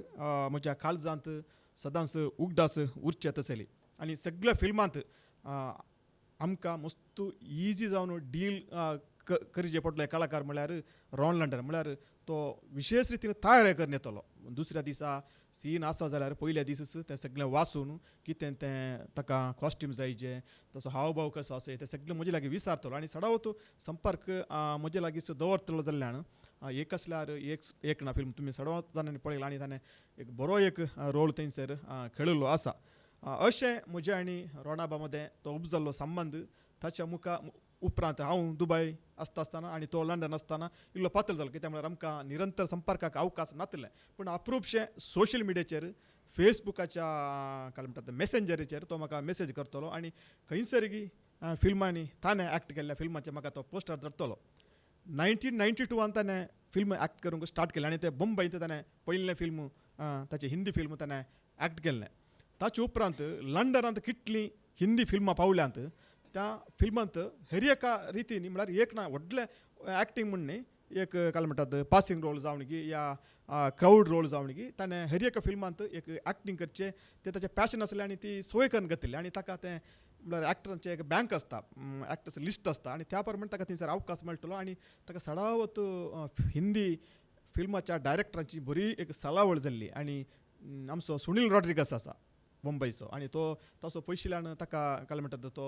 [SPEAKER 1] म्हज्या काळजांत सदांच उगडास उरचे तसली. आनी सगळ्या फिल्मांत आमकां मस्त इजी जावन डील करचें पडलें कलाकार म्हळ्यार रॉन लंडन. म्हळ्यार तो विशेश रितीन तयार करून येतलो. दुसऱ्या दिसा सीन आसा जाल्यार पयल्या दीसच तें सगळें वाचून कितें तें ताका कॉस्ट्यूम जायचे, तसो हावभाव कसो आसा तें सगळें म्हजे लागीं विचारतलो आनी सदांच संपर्क म्हजे लागींच दवरतलो. जाल्ल्यान एक आसल्यार एक एक ना फिल्म तुमी सदांच जाणांनी पळयलां आनी ताणें एक बरो एक रोल थंयसर खेळिल्लो आसा. अशें म्हजें आनी रोणाबा मदें तो उपजल्लो संबंद. ताच्या मुखार उपरांत हांव दुबय आसता आसतना आनी तो लंडन आसतना इल्लो पातळ जालो, कित्याक म्हळ्यार आमकां निरंतर संपर्काक अवकाश नासले. पूण अप्रूपशें सोशल मिडियाचेर, फेसबुकाच्या काय म्हणटात मॅसेंजरीचेर तो म्हाका मेसेज करतलो आनी खंयसर फिल्मांनी ताणें एक्ट केल्ल्या फिल्माचें म्हाका तो पोस्टर धाडटलो. 1992आन ताणें फिल्म एक्ट करूंक स्टार्ट केलें आनी ते मुंबयंत ताणें पयलें फिल्म ताचें हिंदी फिल्म ताणें एक्ट केल्लें. ताचे उपरांत लंडनांत कितलीं हिंदी फिल्मां पावल्यांत, त्या फिल्मांत हर एका रितीन, म्हळ्यार एक ना व्हडलें एक्टींग म्हण न्ही, एक काय म्हणटात पासिंग रोल जावन की या क्रावड रोल जावन की, ताणें हर एका फिल्मांत एक एक्टींग करचें तें ताचें पॅशन आसलें आनी ती संवय करून घेतिल्ली. आनी ताका तें म्हळ्यार एक्टरांचें एक बँक आसता, एक्टर्स लिस्ट आसता आनी त्या प्रमाणे ताका थंयसर अवकाश मेळटलो आनी ताका सदांच हिंदी फिल्माच्या डायरेक्टरांची बरी एक सलावळ जाल्ली. आनी आमचो सुनील रॉड्रिगस आसा मुंबयचो आनी तो तसो पयशिल्ल्यान ताका काय म्हणटात तो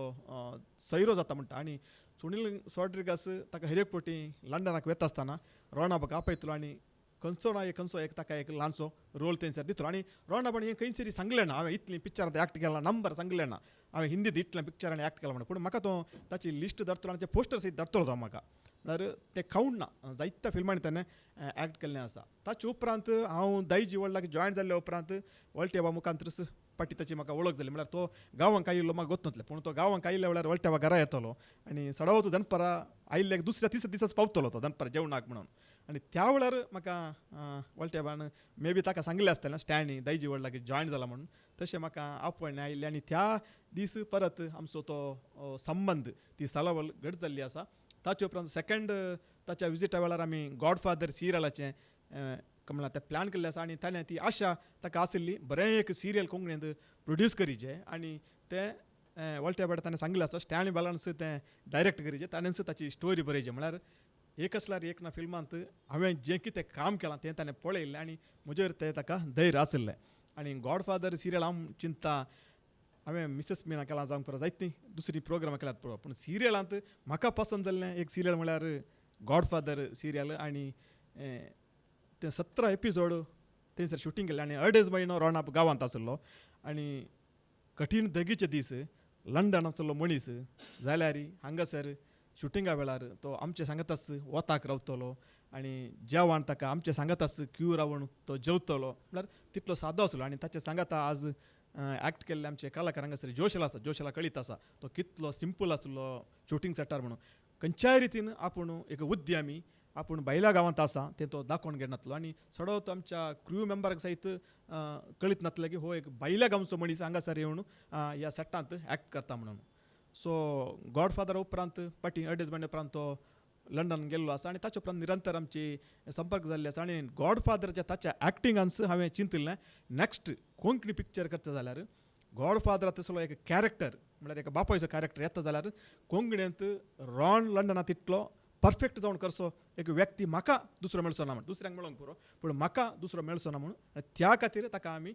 [SPEAKER 1] सैरो जाता म्हणटा. आनी सुनील रॉड्रिगस ताका हर एक फावटी लंडनाक वेता आसतना रोणाबाक आपयतलो आनी खंयचो ना एक खंयचो एक ताका एक ल्हानसो रोल थंयसर दितलो. आनी रोणाबान हें खंयसरी सांगलें ना, हांवें इतलीं पिक्चरां एक्ट केलां, नंबर सांगलें ना, हांवें हिंदीत इतलें पिक्चरांनी एक्ट केलां म्हणून. पूण म्हाका तो ताची लिस्ट धाडटलो आनी ते पोस्टर सयत धाडटलो तो म्हाका. म्हळ्यार तें कावंट ना, जायत्या फिल्मांनी ताणें एक्ट केल्लें आसा. ताचे उपरांत हांव दायजी वर्ल्डाक जॉयन जाल्ल्या उपरांत वळटेबा मुखांतच फाटी ताची म्हाका वळख जाली. म्हळ्यार तो गांवांक आयिल्लो म्हाका गोत नासलें, पूण तो गांवांक आयिल्ल्या वेळार वळटेबा घरा येतलो आनी सडावत दनपारां आयिल्ल्याक दुसऱ्या तिसऱ्या दिसाच पावतलो तो दनपार जेवणाक म्हणून. आनी त्या वेळार म्हाका वळटेबान मे बी ताका सांगलें आसतलें स्टँड दायजी वर्ल्डाक जॉयन जाला म्हणून. तशें म्हाका आपोवणें आयिल्लें आनी त्या दीस परत आमचो तो संबंद, ती सलावळ घट जाल्ली आसा. ताचे उपरांत सेकंड ताच्या विजिटा वेळार आमी गॉडफादर सिरियलाचें म्हणल्यार तें प्लॅन केल्लें आसा आनी ताणें ती आशा ताका आशिल्ली बरें एक सिरियल कोंकणींत प्रोड्यूस करीचें आनी तें वळट्या बेटा ताणें सांगलें आसा स्टँड बॅलन्स तें डायरेक्ट करीचें, ताणेंच ताची स्टोरी बरयची. म्हळ्यार एक आसल्यार एक ना फिल्मांत हांवें जें कितें काम केलां तें ताणें पळयल्लें आनी म्हजेर तें ताका धैर्य आशिल्लें. आनी गॉडफादर सिरियल हांव चिंता हांवें मिसेस मीना केलां जावंक पुरो, जायतीं दुसरीं प्रोग्रामां केल्यात पुरो, पूण सिरियलांत म्हाका पसंत जाल्लें एक सिरियल म्हळ्यार गॉडफादर सिरियल. आनी तें 17 एपिसोड थंयसर शुटींग केल्लें आनी अडेज म्हयनो रोणाप गांवांत आसलो आनी कठीण धगीचे दीस. लंडनांतलो मनीस जाल्यार हांगासर शुटिंगा वेळार तो आमचे सांगाताच वताक रावतलो आनी जेवण ताका आमचे सांगाताच क्यू रावन तो जेवतलो, म्हळ्यार तितलो सादो आसलो. आनी ताचे सांगाता आज एक्ट केल्ले आमचे कलाकार हांगासर जोशला आसा, जोशला कळीत आसा तो कितलो सिंपल आसलो शुटींग सेटार म्हणून. खंयच्याय रितीन आपूण एक उद्यमी, आपूण भायल्या गांवांत आसा तें तो दाखोवन घेनातलो आनी चडोवत आमच्या क्रू मेंबराक सयत कळीत नासलें की हो एक भायल्या गांवचो मनीस हांगासर येवन ह्या सेटांत एक्ट करता म्हणून. सो गॉडफादर उपरांत फाटीं अडेज म्हयन्या उपरांत तो लंडन गेल्लो आसा आनी ताचे उपरांत निरंतर आमची संपर्क जाल्ले आसा. आनी गॉडफादराच्या ताच्या एक्टिंगान हांवें चिंतिल्लें नॅक्स्ट कोंकणी पिक्चर करता जाल्यार गॉडफादरा तसलो एक कॅरेक्टर म्हळ्यार एका बापायचो कॅरेक्टर येता जाल्यार कोंकणींत रॉन लंडना तितलो परफेक्ट जावन करचो एक व्यक्ती म्हाका दुसरो मेळचो ना म्हण, दुसऱ्यांक मेळोंक पुरो पूण म्हाका दुसरो मेळचो ना म्हणून. आनी त्या खातीर ताका आमी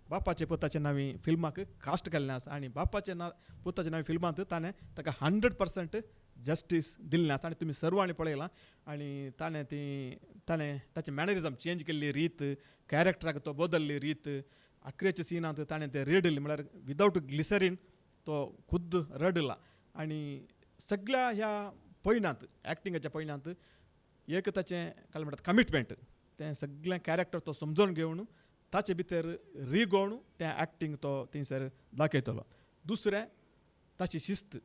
[SPEAKER 1] बापाचे पुताचे नांवी फिल्माक कास्ट केल्लें आसा आनी बापाचे ना पुताचे नांवी फिल्मांत ताणें ताका 100% जस्टीस दिल्लें आसा आनी तुमी सर्वांनी पळयलां. आनी ताणें ती ताणें ताचें मॅनरिजम चेंज केल्ली रीत, कॅरेक्टराक तो बदल्ली रीत, आक्रेच्या सिनांत ताणें तें रडली म्हळ्यार विदावट ग्लिसरीन तो खुद्द रडला. आनी सगळ्या ह्या पयणांत एक्टिंगाच्या पयणांत एक ताचें काय म्हणटात कमिटमेंट, तें सगळें कॅरेक्टर तो समजून घेवन ताचे भितर रिगोवन तें एक्टींग तो थंयसर दाखयतलो. दुसरें ताची शिस्त,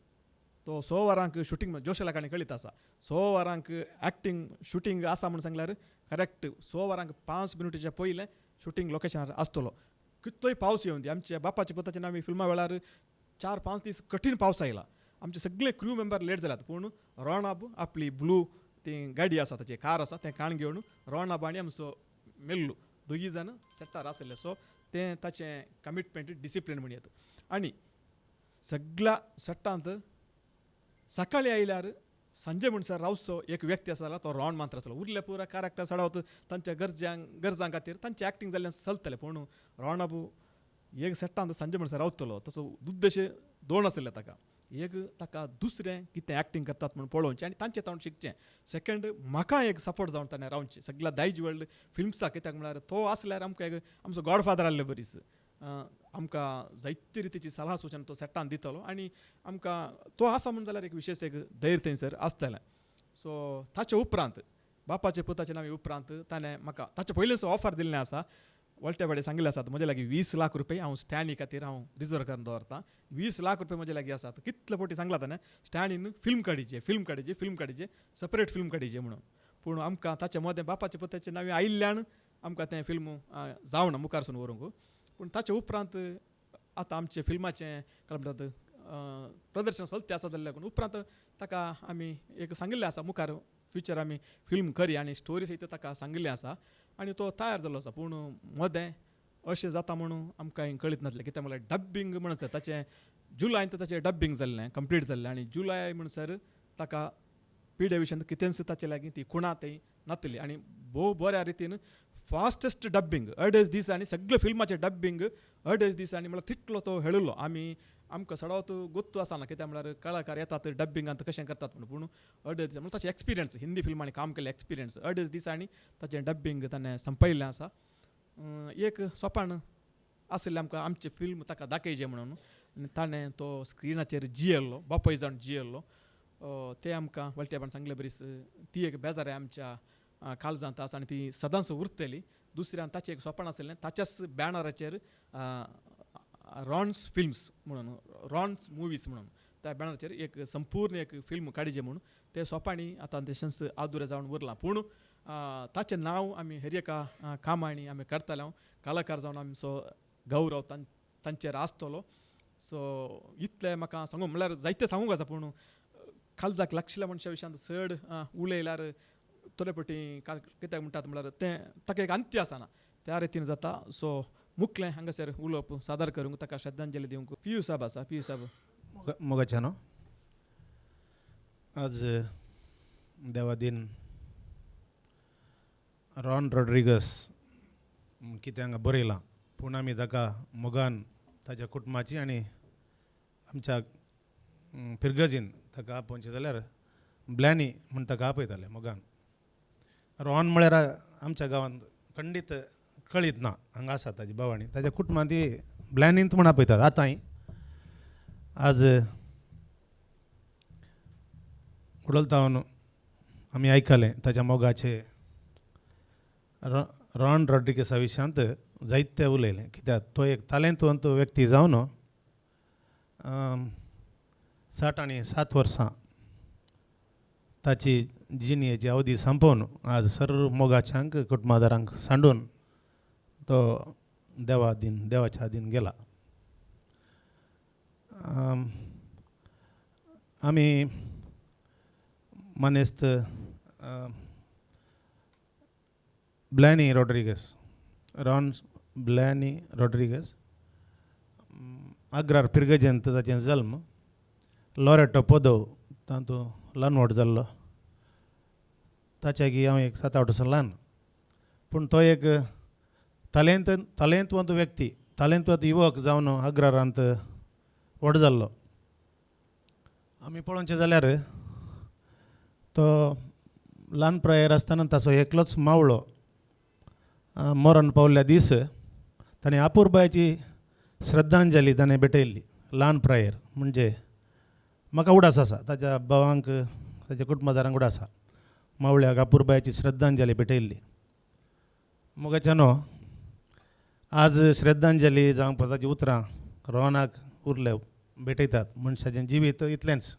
[SPEAKER 1] तो 6 वरांक शुटींग जोशला काणी कळीत आसा, 6 वरांक एक्टींग शुटींग आसा म्हूण सांगल्यार करेक्ट 6 वरांक 5 मिनटीच्या पयलें शुटींग लोकेशनार आसतलो. कितलोय पावस येवन दी, आमच्या बापाच्या पुताच्या नांवी फिल्मा वेळार 4-5 दीस कठीण पावस आयला, आमचे सगळे क्रू मेंबर लेट जाल्यात, पूण रोणाब आपली ब्लू ती गाडी आसा ताची कार आसा तें काण घेवन रोणाब आनी आमचो मेल्लू दोगी जाण सेटार आसले. सो तें ताचें कमिटमेंट डिसिप्लीन म्हण येता. आनी सगळ्या सेटांत सकाळीं आयल्यार सांजे म्हणसर रावचो एक व्यक्ती आसा जाल्यार तो रॉन मात्र आसलो. उरले पुरा कॅरेक्टर चडावत तांच्या गरजां खातीर तांचें एक्टींग जाल्ल्यान चलतलें, पूण रोणाबू एक सेटांत सांजे म्हणसर रावतलो. तसो उद्देश दोन आसले ताका, एक ताका दुसरें कितें एक्टींग करतात म्हूण पळोवचें आनी तांचें ताणें शिकचें, सेकंड म्हाका एक सपोर्ट जावन ताणें रावचें सगळ्या दायज वर्ल्ड फिल्म्साक. कित्याक म्हळ्यार तो आसल्यार आमकां एक आमचो गॉडफादर आसले बरीच आमकां जायते रितीची सलाह सुचन तो सेटान दितलो आनी आमकां तो आसा म्हूण जाल्यार एक विशेश एक धैर्य थंयसर आसतलें. सो ताचे उपरांत बापाचे पुताचे नांव उपरांत ताणें म्हाका ताचे पयलींच ऑफर दिल्लें आसा, वळटे वाडे सांगिल्लें आसात म्हजे लागीं 20 लाख रुपये हांव स्टॅनी खातीर हांव रिजर्व करून दवरतां, 20 लाख रुपये म्हजे लागीं आसात. कितले फावटी सांगलां ताणें स्टॅनीन फिल्म काडीचे फिल्म काडीचे फिल्म काडीचे सेपरेट फिल्म काडीचे म्हणून, पूण आमकां ताचे मदें बापाचे पुताचें नांव आयिल्ल्यान आमकां तें फिल्म जावना मुखारसून व्हरूंक. पूण ताचे उपरांत आतां आमचें फिल्माचें काय म्हणटात प्रदर्शन चलतें आसा जाल्लें लागून उपरांत ताका आमी एक सांगिल्लें आसा मुखार फ्युचर आमी फिल्म करी आनी स्टोरी सयत ताका सांगिल्लें आसा आनी तो तयार जाल्लो आसा. पूण मदें अशें जाता म्हणून आमकां कळीत नासलें, कित्याक म्हणल्यार डब्बिंग म्हणसर ताचें जुलायंत ताचें डब्बिंग जाल्लें कंप्लीट जाल्लें आनी जुलाय म्हणसर ताका पिड्या विशयांत कितेंच ताचे लागीं ती खुणा थंय नातली आनी भोव बऱ्या रितीन फास्टस्ट डब्बिंग अडेज दीस आनी सगळे फिल्माचें डब्बिंग अडेज दीस आनी म्हणल्यार तितलो तो हेळिल्लो. आमी आमकां सडावत गोत्तू आसना कित्याक म्हणल्यार कलाकार येतात डब्बिंगांत कशें करतात म्हणून, पूण अडेज दीस म्हणल्यार ताचें एक्सपिरियन्स हिंदी फिल्मांनी काम केल्लें एक्सपिरियन्स अडेज दिसांनी ताचें डब्बिंग ताणें संपयल्लें आसा. एक सोपान आशिल्लें आमकां आमचें फिल्म ताका दाखयचें म्हणून आनी ताणें तो स्क्रिनाचेर जियेल्लो, बापूय जावन जियेल्लो. तें आमकां वळटेपण सांगलें बरीच ती एक बेजार आमच्या काळजांत आसा आनी ती सदांच उरतली. दुसऱ्यान ताचें एक सोपान आशिल्लें ताच्याच बॅनराचेर रॉन्स फिल्म्स म्हणून रॉन्स मुवीज म्हणून त्या बॅनराचेर एक संपूर्ण एक फिल्म काडीचें म्हणून ते सोपांनी आतां तशेंच आदुरें जावन उरलां. पूण ताचें नांव आमी हर एका कामांनी आमी करतले, हांव कलाकार जावन आमचो गौरव तांचेर आसतलो. सो इतलें म्हाका सांगूंक म्हणल्यार जायतें सांगूंक आसा, पूण काळजाक लागशिल्ल्या मनशा विशयांत चड उलयल्यार थोडे फावटी कित्याक म्हणटात म्हणल्यार तें ताका एक अंत्य आसना त्या रितीन जाता. सो मुखलें हांगासर उलोवप सादर करूंक ताका श्रद्धांजली दिवंक पियू साहब आसा. पियू साहब
[SPEAKER 3] मोगाच्या न्हू आज देवा दिन रॉन रॉड्रिगस कितें हांगा बरयलां, पूण आमी ताका मोगान ताच्या कुटुंबाची आनी आमच्या फिरगजीन ताका आपोवचें जाल्यार ब्लॅनी म्हूण ताका आपयताले मोगान. रॉन म्हळ्यार आमच्या गांवांत खंडीत कळीत ना, हांगा आसा ताजी भवाणी, ताच्या कुटुंबांत ती ब्लॅनींत म्हूण आपयतात आतांय. आज उडलतावन आमी आयकलें ताच्या मोगाचे रॉन रॉड्रिगसा विशयांत जायते उलयलें, कित्याक तो एक तालेंतवंत व्यक्ती जावन 67 वर्सां ताची जिणेची अवधी संपोवन आज सर्व मोगाच्यांक कुटुंबादारांक सांडून तो देवाच्या आदीन गेला. आमी मानेस्त ब्लॅनी रॉड्रिगस, रॉन ब्लॅनी रॉड्रिगस, आग्रार पिरगजेंत ताचें जल्म, लॉरेटो पदव तातूंत ल्हान व्हड जाल्लो. ताच्या हांव एक 7-8 वर्सां ल्हान, पूण तो एक तालेंतवंत व्यक्ती, तालेंतवंत युवक जावन आग्रारांत व्हड जाल्लो. आमी पळोवचें जाल्यार तो ल्हान प्रायेर आसतना ताचो एकलोच मावळो मरण पावल्ल्या दीस ताणें अपुरबायेची श्रद्धांजली ताणें भेटयल्ली ल्हान प्रायेर. म्हणजे म्हाका उडास आसा ताच्या भावांक, ताच्या कुटुंबादारांक उडास आसा, मावळ्याक अपुरबायेची श्रद्धांजली भेटयल्ली. मोगाच्या न्हू आज श्रद्धांजली जावंक ताची उतरां रोहनाक उरले भेटयतात. मनशाचें जिवीत इतलेंच.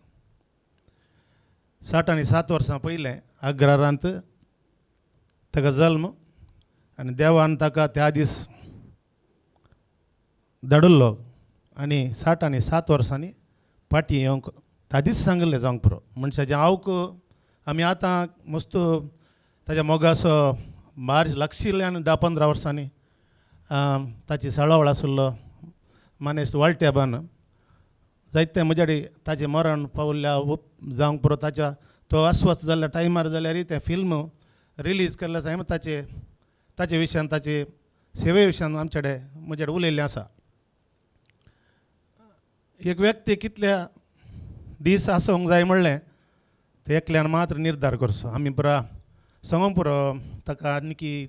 [SPEAKER 3] 67 वर्सां पयलें आग्रारांत ताका जल्म आनी देवान ताका त्या दीस धाडिल्लो आनी 67 वर्सांनी फाटीं येवंक तादीच सांगिल्लें जावंक पुरो. मनशाचें आवक आमी आतां मस्त ताच्या मोगाचो मार्च लागशिल्ल्यान 10-15 वर्सांनी ताची सळावळ आशिल्लो मानेस्त वाळट्याबान जायते म्हज्या ताचें मरण पावल्ल्या जावंक पुरो. ताच्या तो अस्वस्थ जाल्ल्या टायमार जाल्यार तें फिल्म रिलीज केल्ल्या टायमार ताचे ताचे विशयान, ताचे सेवे विशयान आमचे कडेन म्हजे कडेन उलयल्लें आसा. एक व्यक्ती कितल्या दीस आसूंक जाय म्हणलें तें एकल्यान मात्र निर्धार करचो. आमी पुरा सांगूंक पुरो ताका आनी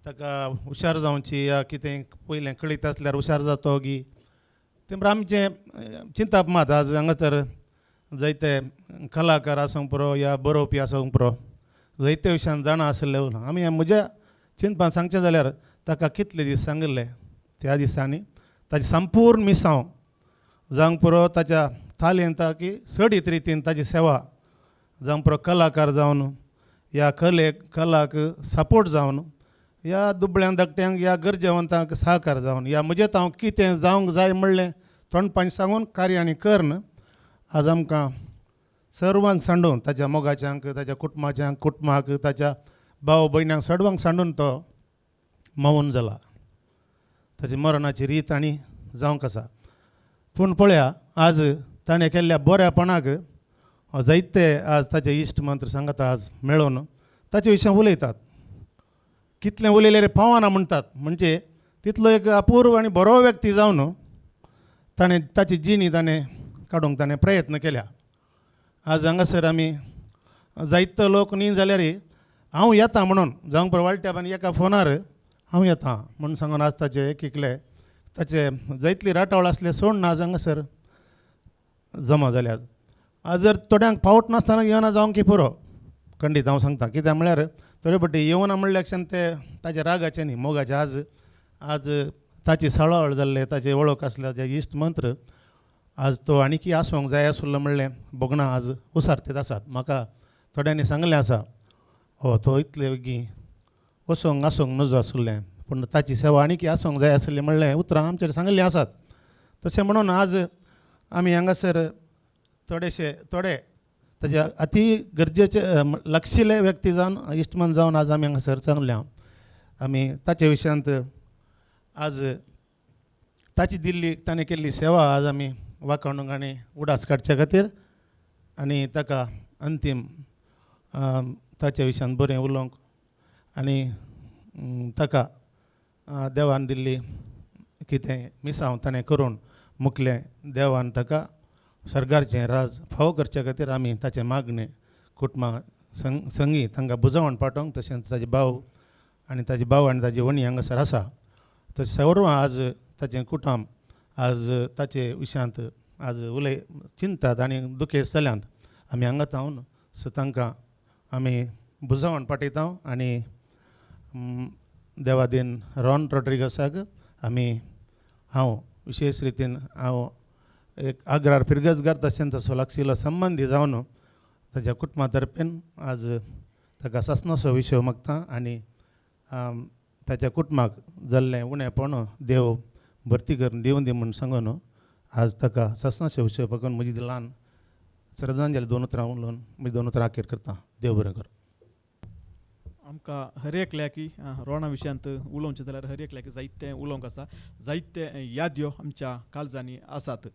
[SPEAKER 3] ताका हुशार जावची या कितें पयलें कळीत आसल्यार हुशार जातो गी तें आमचें चिंताप मात. आज हांगा तर जायते कलाकार आसूंक पुरो या बरोवपी आसूंक पुरो, जायते विशयान जाणा आशिल्ले. आमी म्हज्या चिंतपान सांगचें जाल्यार ताका कितले दीस सांगिल्ले त्या दिसांनी ताचें संपूर्ण मिसांव जावंक पुरो, ताच्या तालेंता की चडीत रितीन ताची सेवा जावंक पुरो, कलाकार जावन ह्या कलेक कलाक सपोर्ट जावन ह्या दुबळ्यांक धाकट्यांक ह्या गरजेवंतांक सहकार जावन ह्या म्हजें हांव कितें जावंक जाय म्हणलें तोंडपान सांगून कार्यांनी करून आज आमकां सर्वांक सांडून ताच्या मोगाच्यांक, ताच्या कुटुंबाच्यांक, कुटुंबाक, ताच्या भाव भयण्यांक सर्वांक सांडून तो मौन जाला. ताची मरणाची रीत आनी जावंक आसा. पूण पळया आज ताणें केल्ल्या बऱ्यापणाक जायते आज ताचे इश्ट मंत्र सांगता आज मेळोवन ताचे विशय उलयतात. कितलें उलयलें रे पावना म्हणटात, म्हणजे तितलो एक अपूर्व आनी बरो व्यक्ती जावन ताणें ताची जिणी ताणें काडूंक ताणें प्रयत्न केल्या. आज हांगासर आमी जायतो लोक न्ही जाल्यार हांव येता म्हणून जावंक पुरो वाळट्या एका फोनार हांव येता म्हणून सांगून आज ताचे एक एकले ताचे जायतली राटावळ आसले सोडून आज हांगासर जमा जाल्यात. आज जर थोड्यांक पावट नासतना येवना जावंक की पुरो खंडीत हांव सांगता, कित्याक म्हळ्यार थोडे फावटी येवना म्हणल्या क्षण ते ताच्या रागाचे न्ही मोगाचे. आज आज ताची सळावळ जाल्ले, ताचे वळख आसले, ताचे इश्ट मंत्र आज तो आनीकी आसूंक जाय आसलो म्हणलें भोगणां आज उसारतीत आसात. म्हाका थोड्यांनी सांगलें आसा हो तो इतले बेगी वचोंक आसूंक नजो आसलें, पूण ताची सेवा आनीकी आसूंक जाय आसली म्हणलें उतरां आमचेर सांगिल्लीं आसात. तशें म्हणून आज आमी हांगासर थोडेशे थोडे ताचे अती गरजेचे लागशिल्ले व्यक्ती जावन इश्टमन जावन आज आमी हांगासर सांगल्या. आमी ताचे विशयांत आज ताची दिल्ली ताणें केल्ली सेवा आज आमी वाखाणूंक आनी उडास काडचे खातीर आनी ताका अंतीम ताच्या विशयान बरें उलोवंक आनी ताका देवान दिल्ली कितें मिसांव ताणें करून मुकलें देवान ताका सरकारचें राज फावो करचे खातीर आमी ताचें मागणें कुटुंबा संगी तांकां बुजावण पाठोवंक, तशेंच ताजे भाव आनी ताजे भाव आनी ताजी वणी हांगासर आसा. तशें सर्व आज ताचें कुटुंब आज ताचे विशयांत आज उलय चिंतात आनी दुखेस्त जाल्यांत. आमी हांगा थावन सो तांकां आमी बुजावण पाठयता आनी देवादीन रॉन रॉड्रिगसाक आमी हांव विशेश रितीन हांव एक आग्रार फिरगजगार तशेंच तसो लागशिल्लो संबंदी जावन ताच्या कुटुंबा तर्फेन आज ताका सासणाचो विशय मागता आनी ताच्या कुटुंबाक जाल्लें उणेपण देव भरती करून दिवन दी म्हूण सांगून आज ताका सासणाचो विशय पळोवन म्हजी ल्हान श्रद्धांजली दोन उतरां उलोवन म्हजी दोन उतरां अखेर करता. देव बरें कर.
[SPEAKER 1] आमकां हर एकल्याकी रोणा विशयांत उलोवचें जाल्यार हर एकल्याक जायतें उलोवंक आसा, जायते याद्यो आमच्या काळजांनी आसात.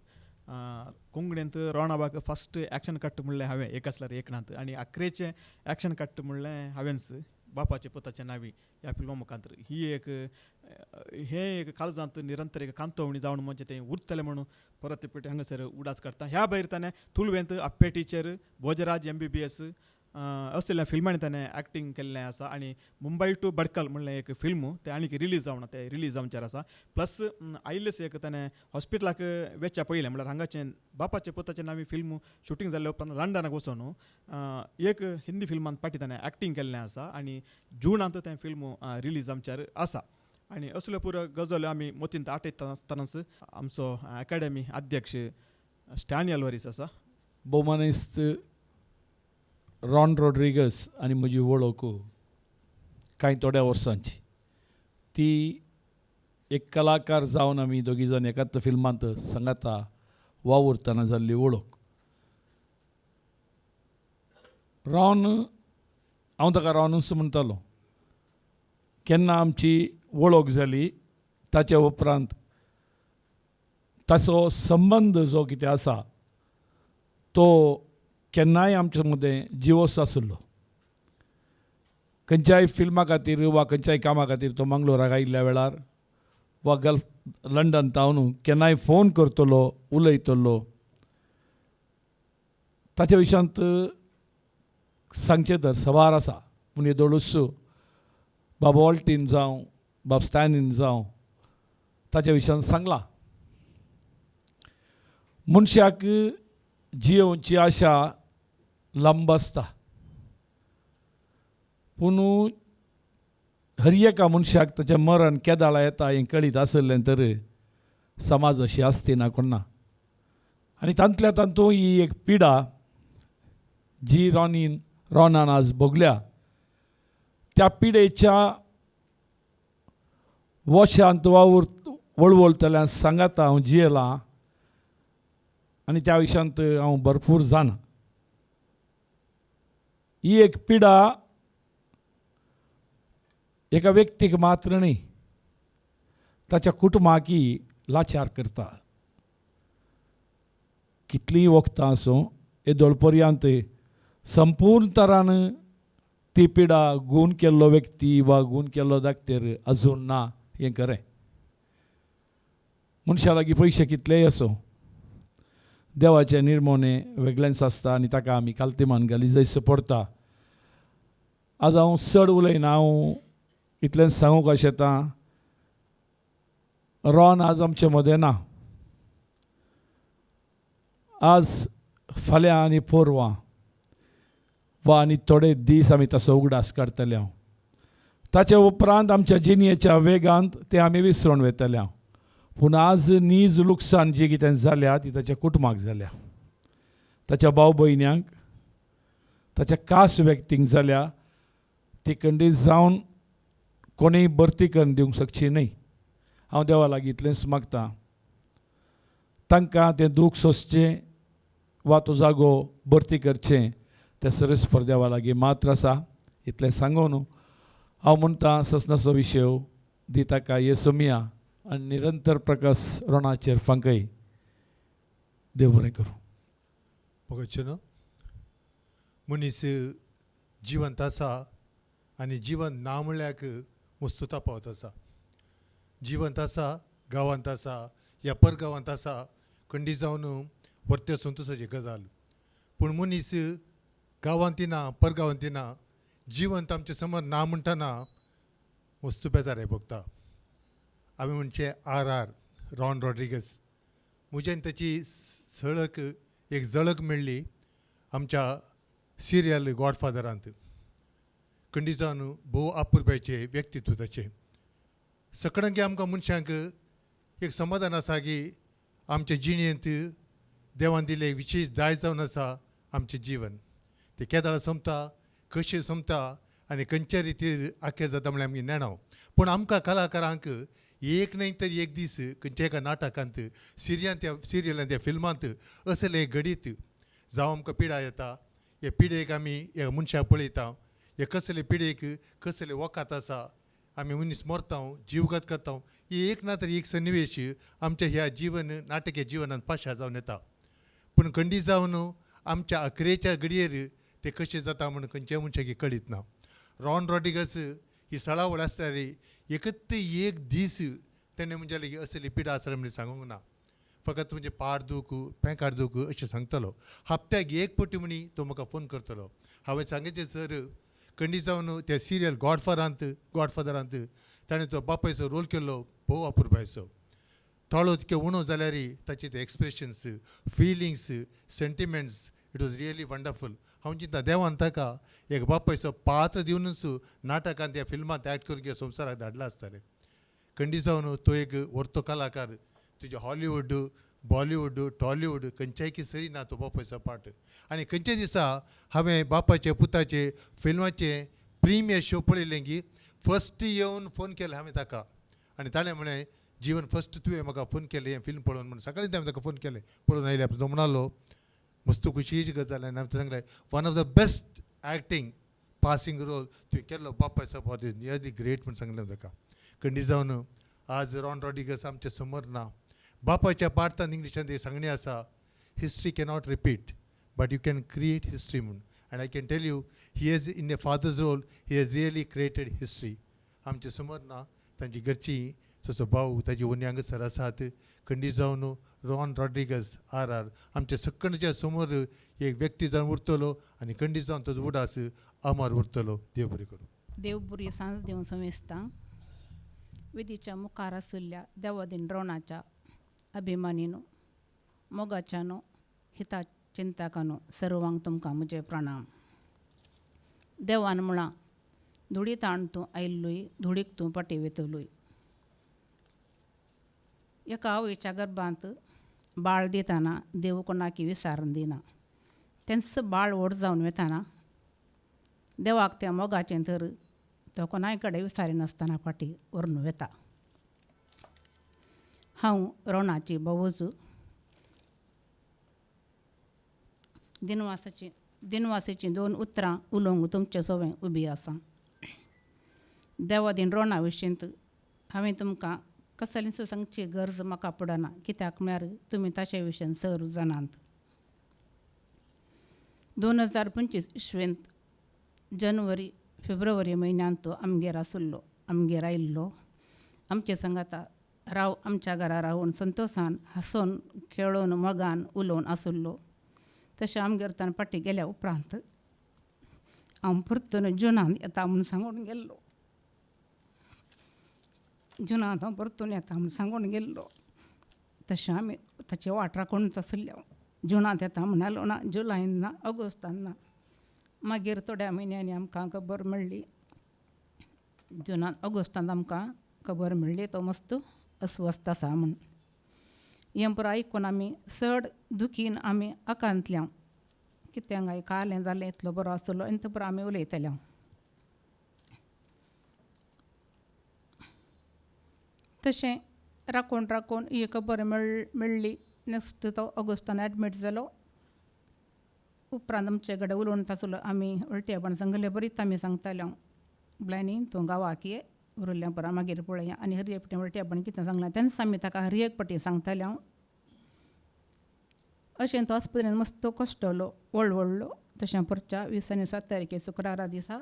[SPEAKER 1] कोंकणींत रोणाबाक फस्ट एक्शन कट म्हणलें हांवें एक आसल्यार एकनाथ आनी आखरेचें एक्शन कट म्हणलें हांवेंच बापाचे पुताचे नावी ह्या फिल्मा मुखांतर. ही एक हें एक काळजांत निरंतर एक कांतवणी जावन म्हणजे तें उरतलें म्हणून परत पेटी हांगासर उडास काडटा. ह्या भायर ताणें तुळवेंत Appe teacher, Bhojraj MBBS असल्या फिल्मांनी ताणें एक्टींग केल्लें आसा आनी मुंबय टू भडकल म्हणलें एक फिल्म तें आनीक रिलीज जावना, तें रिलीज जावचेर आसा. प्लस आयिल्लेच एक ताणें हॉस्पिटलाक वेच्या पयलें म्हणल्यार हांगाचें बापाचे पुताचें नावी फिल्म शुटींग जाल्ले उपरांत लंडनाक वचून एक हिंदी फिल्मांत फाटीं ताणें एक्टींग केल्लें आसा आनी जुनांत तें फिल्म रिलीज जावचेर आसा. आनी असल्यो पुरो गजाल्यो आमी मतींत आठयता आसतनाच आमचो अकाडेमी अध्यक्ष स्टॅनी अल्वारीस आसा.
[SPEAKER 4] भोवमानेस्त रॉन रॉड्रिगस आनी म्हजी वळख कांय थोड्या वर्सांची, ती एक कलाकार जावन आमी दोगी जाण एकाच फिल्मांत सांगाता वावुरतना जाल्ली वळख. रॉन, हांव ताका रॉनूच म्हणटालो. केन्ना आमची वळख जाली ताच्या उपरांत ताचो संबंद जो कितें आसा तो केन्नाय आमच्या मदें जिवोस आशिल्लो. खंयच्याय फिल्मा खातीर वा खंयच्याय कामा खातीर तो मंगलोराक आयिल्ल्या वेळार वा गल्फ लंडन तावन केन्नाय फोन करतलो, उलयतलो. ताच्या विशयांत सांगचें तर सवार आसा, पूण येदोळूच बाब ऑल्टीन जावं बाब स्टॅनीन जावं ताच्या विशयांत सांगलां. मनशाक जियोवची आशा लांब आसता, पूण हर एका मनशाक ताचें मरण केदाळा येता हें कळीत आसलें तर समाज अशी आसती ना कोण ना. आनी तांतल्या तातूंत ही एक पिडा जी रॉनान आज भोगल्या त्या पिडेच्या वशांत वावूर वळवळतल्या सांगाता हांव जियेलां आनी त्या विशयांत हांव भरपूर जाणा. ही एक पिडा एका व्यक्तीक मात्र न्ही, ताच्या कुटुंबाकी लाचार करता. कितलींय वखदां आसूं येदोळ पर्यंत संपूर्ण तरान ती पिडा गूण केल्लो व्यक्ती वा गूण केल्लो दाक्तेर अजून ना हें खरें. मनशा लागीं पयशे कितलेय आसूं देवाचें निर्मोणें वेगळेंच आसता आनी ताका आमी कालतीमान घाली जैसो पडटा. आज हांव चड उलयना, हांव इतलेंच सांगूंक आशेतां रॉन आज आमचे मदें ना. आज फाल्यां आनी पोरवां वा आनी थोडे दीस आमी ताचो उगडास काडटले हांव. ताचे उपरांत आमच्या जिणेच्या वेगांत तें आमी विसरून वयतले हांव. पूण आज नीज लुकसाण जी कितें जाल्या ती ताच्या कुटुंबाक जाल्या, ताच्या भाव भयण्यांक, ताच्या खास व्यक्तींक जाल्या. ती खंडीत जावन कोणीय भरती करून दिवंक शकची न्हय. हांव देवा लागीं इतलेंच मागता, तांकां तें दूख सोंसचें वा तो जागो भरती करचें तें सरस्पर देवा लागीं मात्र आसा. इतलें सांगून हांव म्हणटा ससनाचो विशय दी ताका येसोमिया आनी निरंतर प्रकाश रोणाचेर फांकय. देव बरें करूं.
[SPEAKER 5] पगचनो मनीस जिवंत आसा आनी जिवन ना म्हळ्याक वस्तुता पावत आसा. जिवंत आसा, गांवांत आसा या परगांवांत आसा, खंडी जावन व्हरते संतोशाची गजाल. पूण मनीस गांवांत ना परगांवांत ना जिवंत आमचे समोर ना म्हणटना वस्तू बेजाराय भोगता. आमी म्हणचे आर आर रॉन रॉड्रिगस, म्हज्यान ताची सळक एक झळक मेळ्ळी आमच्या सिरियल गॉडफादरांत. खंडीजान भोव अपुरबायचें व्यक्तित्व ताचें. सकळंकी आमकां मनशांक एक समाधान आसा की आमचे जिणेंत देवान दिल्लें विशेश दायज जावन आसा आमचें जीवन. तें केदाळा सोंपता, कशें सोंपता आनी खंयच्या रितीर आखेर जाता म्हळ्यार आमगे नेणाव. पूण आमकां कलाकारांक एक न्हय तर एक दीस खंयच्या एका नाटकांत, सिरियांत, सिरियलांत, त्या फिल्मांत असलें घडीत जावं आमकां पिडा येता. हे पिडेक आमी ह्या मनशाक पळयता, हे कसले पिडेक कसले वखद आसा, आमी मनीस मरता, जीवघात करता. ही एक ना तर एक सन्निवेश आमच्या ह्या जीवन नाटकीय जिवनांत पाशार जावन येता. पूण खंडी जावन आमच्या अखरेच्या घडयेर तें कशें जाता म्हूण खंयच्या मनशाक कळीत ना. रॉन रॉड्रिगस ही सळावळ आसल्यार एकच एक दीस तेणें म्हणजे लागीं असली पिडा आसली म्हणून सांगूंक ना. फकत म्हणजे पाड दूख, पेंकार दूख अशें सांगतलो. हप्त्याक एक पटी म्हणी तो म्हाका फोन करतलो. हांवें सांगचें सर, खंडी जावन त्या सिरियल गॉडफादरांत ताणें तो बापायचो रोल केल्लो भोव अपुरबायचो. थोडो तितके उणो जाल्यार ताचे ते expressions, feelings, sentiments, it was really wonderful. हांव चिंता देवान ताका एक बापायचो पात्र दिवनूच नाटकांत त्या फिल्मांत एक्ट करून संवसाराक धाडला आसतालें. खंडी जावन तो एक व्हरतो कलाकार. तुजे हॉलिवूड, बॉलिवूड, टॉलिवूड खंयच्याय की सरी ना तो बापायचो पार्ट. आनी खंयच्या दिसा हांवें बापाचे पुताचे फिल्माचे प्रिमियर शो पळयलें की फस्ट येवन फोन केलो हांवें ताका आनी ताणें म्हळें, जीवन फस्ट तुवें म्हाका फोन केलें हें फिल्म पळोवन म्हणून. सकाळीं हांवें ताका फोन केलें, पळोवन आयलें. तो म्हणालो मस्त खुशीची गजाल. आनी हांवें सांगलें, one of the best acting passing role तुवें केल्लो बापायचो पार्ट is nearly great म्हूण सांगलें ताका. खंडी जावन आज रॉन रॉड्रिगस आमच्या समोर ना. बापायच्या पार्टान इंग्लिशांत एक सांगणी आसा, history cannot repeat but you can create history म्हूण. And I can tell you, he has in a father's role he has really created history. आमच्या समोर ना, तांची घरची तसो भाऊ ताजी वन्य हांगासर आसात. खंडी जावन रॉन रॉड्रिगस आर आर आमच्या सकणच्या समोर एक व्यक्ती जावन उरतलो आनी खंडी जावन तो उडास अमर उरतलो. देव बरें करूं.
[SPEAKER 6] देव बरी सांज दिवं समेस्तांक. विधीच्या मुखार आशिल्ल्या देवादीन रोणाच्या अभिमानीनो, मोगाच्यानो, हिता चिंतकानो, सर्वांक तुमकां म्हजें प्रणाम. देवान म्हळां, धुळी ताण तूं आयिल्लोय, धुळीक तूं फाटीं वयतलोय. एका आवयच्या गर्भांत बाळ दितना देव कोणाकी विसारून दिना. तेंच बाळ व्हड जावन वतना देवाक त्या मोगाचें तर तो कोणाय कडेन विचारिनासतना फाटीं व्हरून वता. हांव रोणाची भावोजू. दिनवासाचीं दोन उतरां उलोवंक तुमचे सवें उबी आसा. देवादीन रोणा विशींत हांवें तुमकां कसलीच सांगची गरज म्हाका पडना, कित्याक म्हळ्यार तुमी ताचे विशीं सर जाणात. 2025 इसवेंत जनवरी फेब्रुवारी म्हयन्यांत तो आमगेर आशिल्लो, आमगेर आयिल्लो. आमचे सांगाता राव, आमच्या घरा रावून संतोशान हांसून खेळून मोगान उलोवन आशिल्लो. तशें आमगेर ताणें फाटीं गेल्या उपरांत हांव परतून जुनान येता म्हूण सांगून गेल्लो. जुनांत हांव परतून येता म्हूण सांगून गेल्लो. तशें आमी ताची वाट राखूनच आशिल्ले. जुनांत येता म्हणालो ना, जुलयान ना, ऑगस्टान ना. मागीर थोड्या म्हयन्यांनी आमकां खबर मेळ्ळी, जुनान ऑगस्टांत आमकां खबर मेळ्ळी तो मस्त अस्वस्थ आसा म्हूण. हें पुरो आयकून आमी चड दुखीन आमी आकांतल्या, कित्याक काय काल जालें इतलो बरो आसलो आनी तो पुरो आमी उलयतले. तशें राखून राखून ही खबर मेळ्ळी. नेक्स्ट तो ऑगस्टान एडमीट जालो. उपरांत आमचे कडेन उलोवन आसलो. आमी उलटेपण सांगले बरीच आमी सांगताले, म्हणल्यार न्ही तूं गांवाक ये, उरिल्लें पुरो मागीर पळया. आनी हर एक पटी उलटेपण कितें सांगलां तेन्ना आमी ताका हर एक पटी सांगताले. हांव अशें तो आस्पत्रेंत मस्त कश्टलो, वळवळ्ळो. तशें परच्या 20 आनी 7 तारखे शुक्रारा दिसा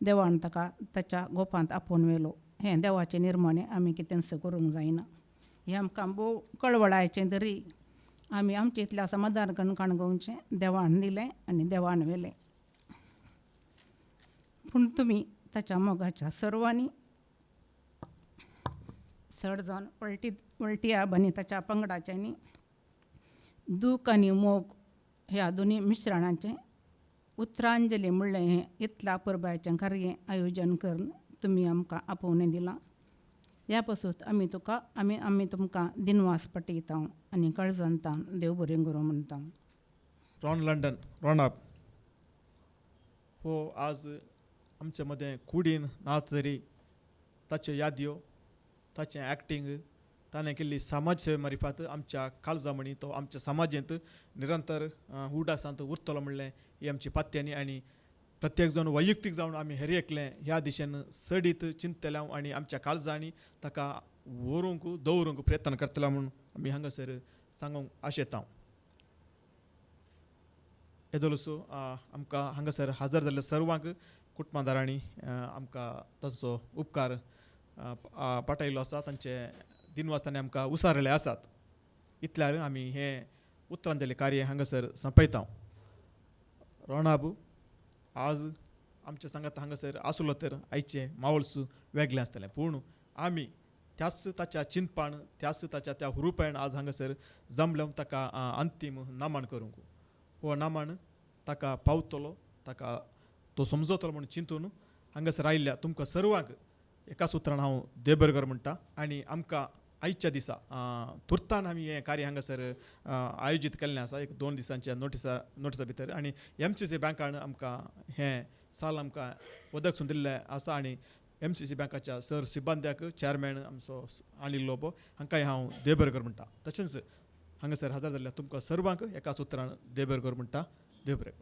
[SPEAKER 6] देवान ताका ताच्या गोपांत आपोवन व्हेलो. हें देवाचें निर्मणें, आमी कितेंच करूंक जायना. हें आमकां भोव कळवळायचें तरी आमी आमचे इतल्या समाधान करून काणगोवचें देवान दिलें आनी देवान व्हेलें. पूण तुमी ताच्या मोगाच्या सर्वांनी चड जावन वळटी वळटी आब आनी ताच्या पंगडाच्यांनी दूख आनी मोग ह्या दोनी मिश्रणाचें उतरांजली म्हणलें हें इतल्या परबायचें कार्य आयोजन करून तुमी आमकां आपोवणें दिलां. ह्या पासून आमी तुका आमी आमी तुमकां दिनवास पटयता आनी काळजांतान देव बरें करूं म्हणटा.
[SPEAKER 1] रॉन लंडन रॉनाप हो आज आमच्या मदें कुडीन ना तरी ताच्यो यादयो, ताचें एक्टींग, ताणें केल्ली समाज सेवे मारिफात आमच्या काळजा म्हणी तो आमच्या समाजेंत निरंतर उडासांत उरतलो म्हणलें ही आमची पात्यांनी. आनी प्रत्येक जावन वैयक्तीक जावन आमी हेर एकलें ह्या दिशेन सडीत चिंततले आनी आमच्या काळजांनी ताका व्हरूंक दवरूंक प्रयत्न करतले म्हूण आमी हांगासर सांगूंक आशेता. येदोळसो आमकां हांगासर हजर जाल्ल्या सर्वांक कुटुंबादारांनी आमकां तांचो उपकार पाटयल्लो आसा, तांचे दिनवास तांणी आमकां उसारले आसात. इतल्यार आमी हें उतरांतलें कार्य हांगासर सोंपयता. रोणाबू आज आमच्या सांगात हांगासर आसलो तर आयचें मावळस वेगळें आसतलें, पूण आमी त्याच ताच्या चिंतपान त्याच ताच्या त्या हुरुपान आज हांगासर जमले ताका अंतीम नामान करूंक. हो नामान ताका पावतलो, ताका तो समजतलो म्हूण चिंतून हांगासर आयिल्ल्या तुमकां सर्वांक एका सुत्रान हांव देबरगर म्हणटा. आनी आमकां आयच्या दिसा तुर्तान आमी हें कार्य हांगासर आयोजीत केल्लें आसा एक 2 दिसांच्या नोटिसा भितर. आनी एमसीसी बँकान आमकां हें साल आमकां वदक सून दिल्लें आसा. आनी एमसीसी बँकाच्या सर सिब्बंद्याक चॅरमॅन आमचो अनिल लोबो हांकांय हांव देबरगर म्हणटा. तशेंच हांगासर हजर जाल्ल्या तुमकां सर्वांक एका सुत्रान देबरगर म्हणटा. देवबरें.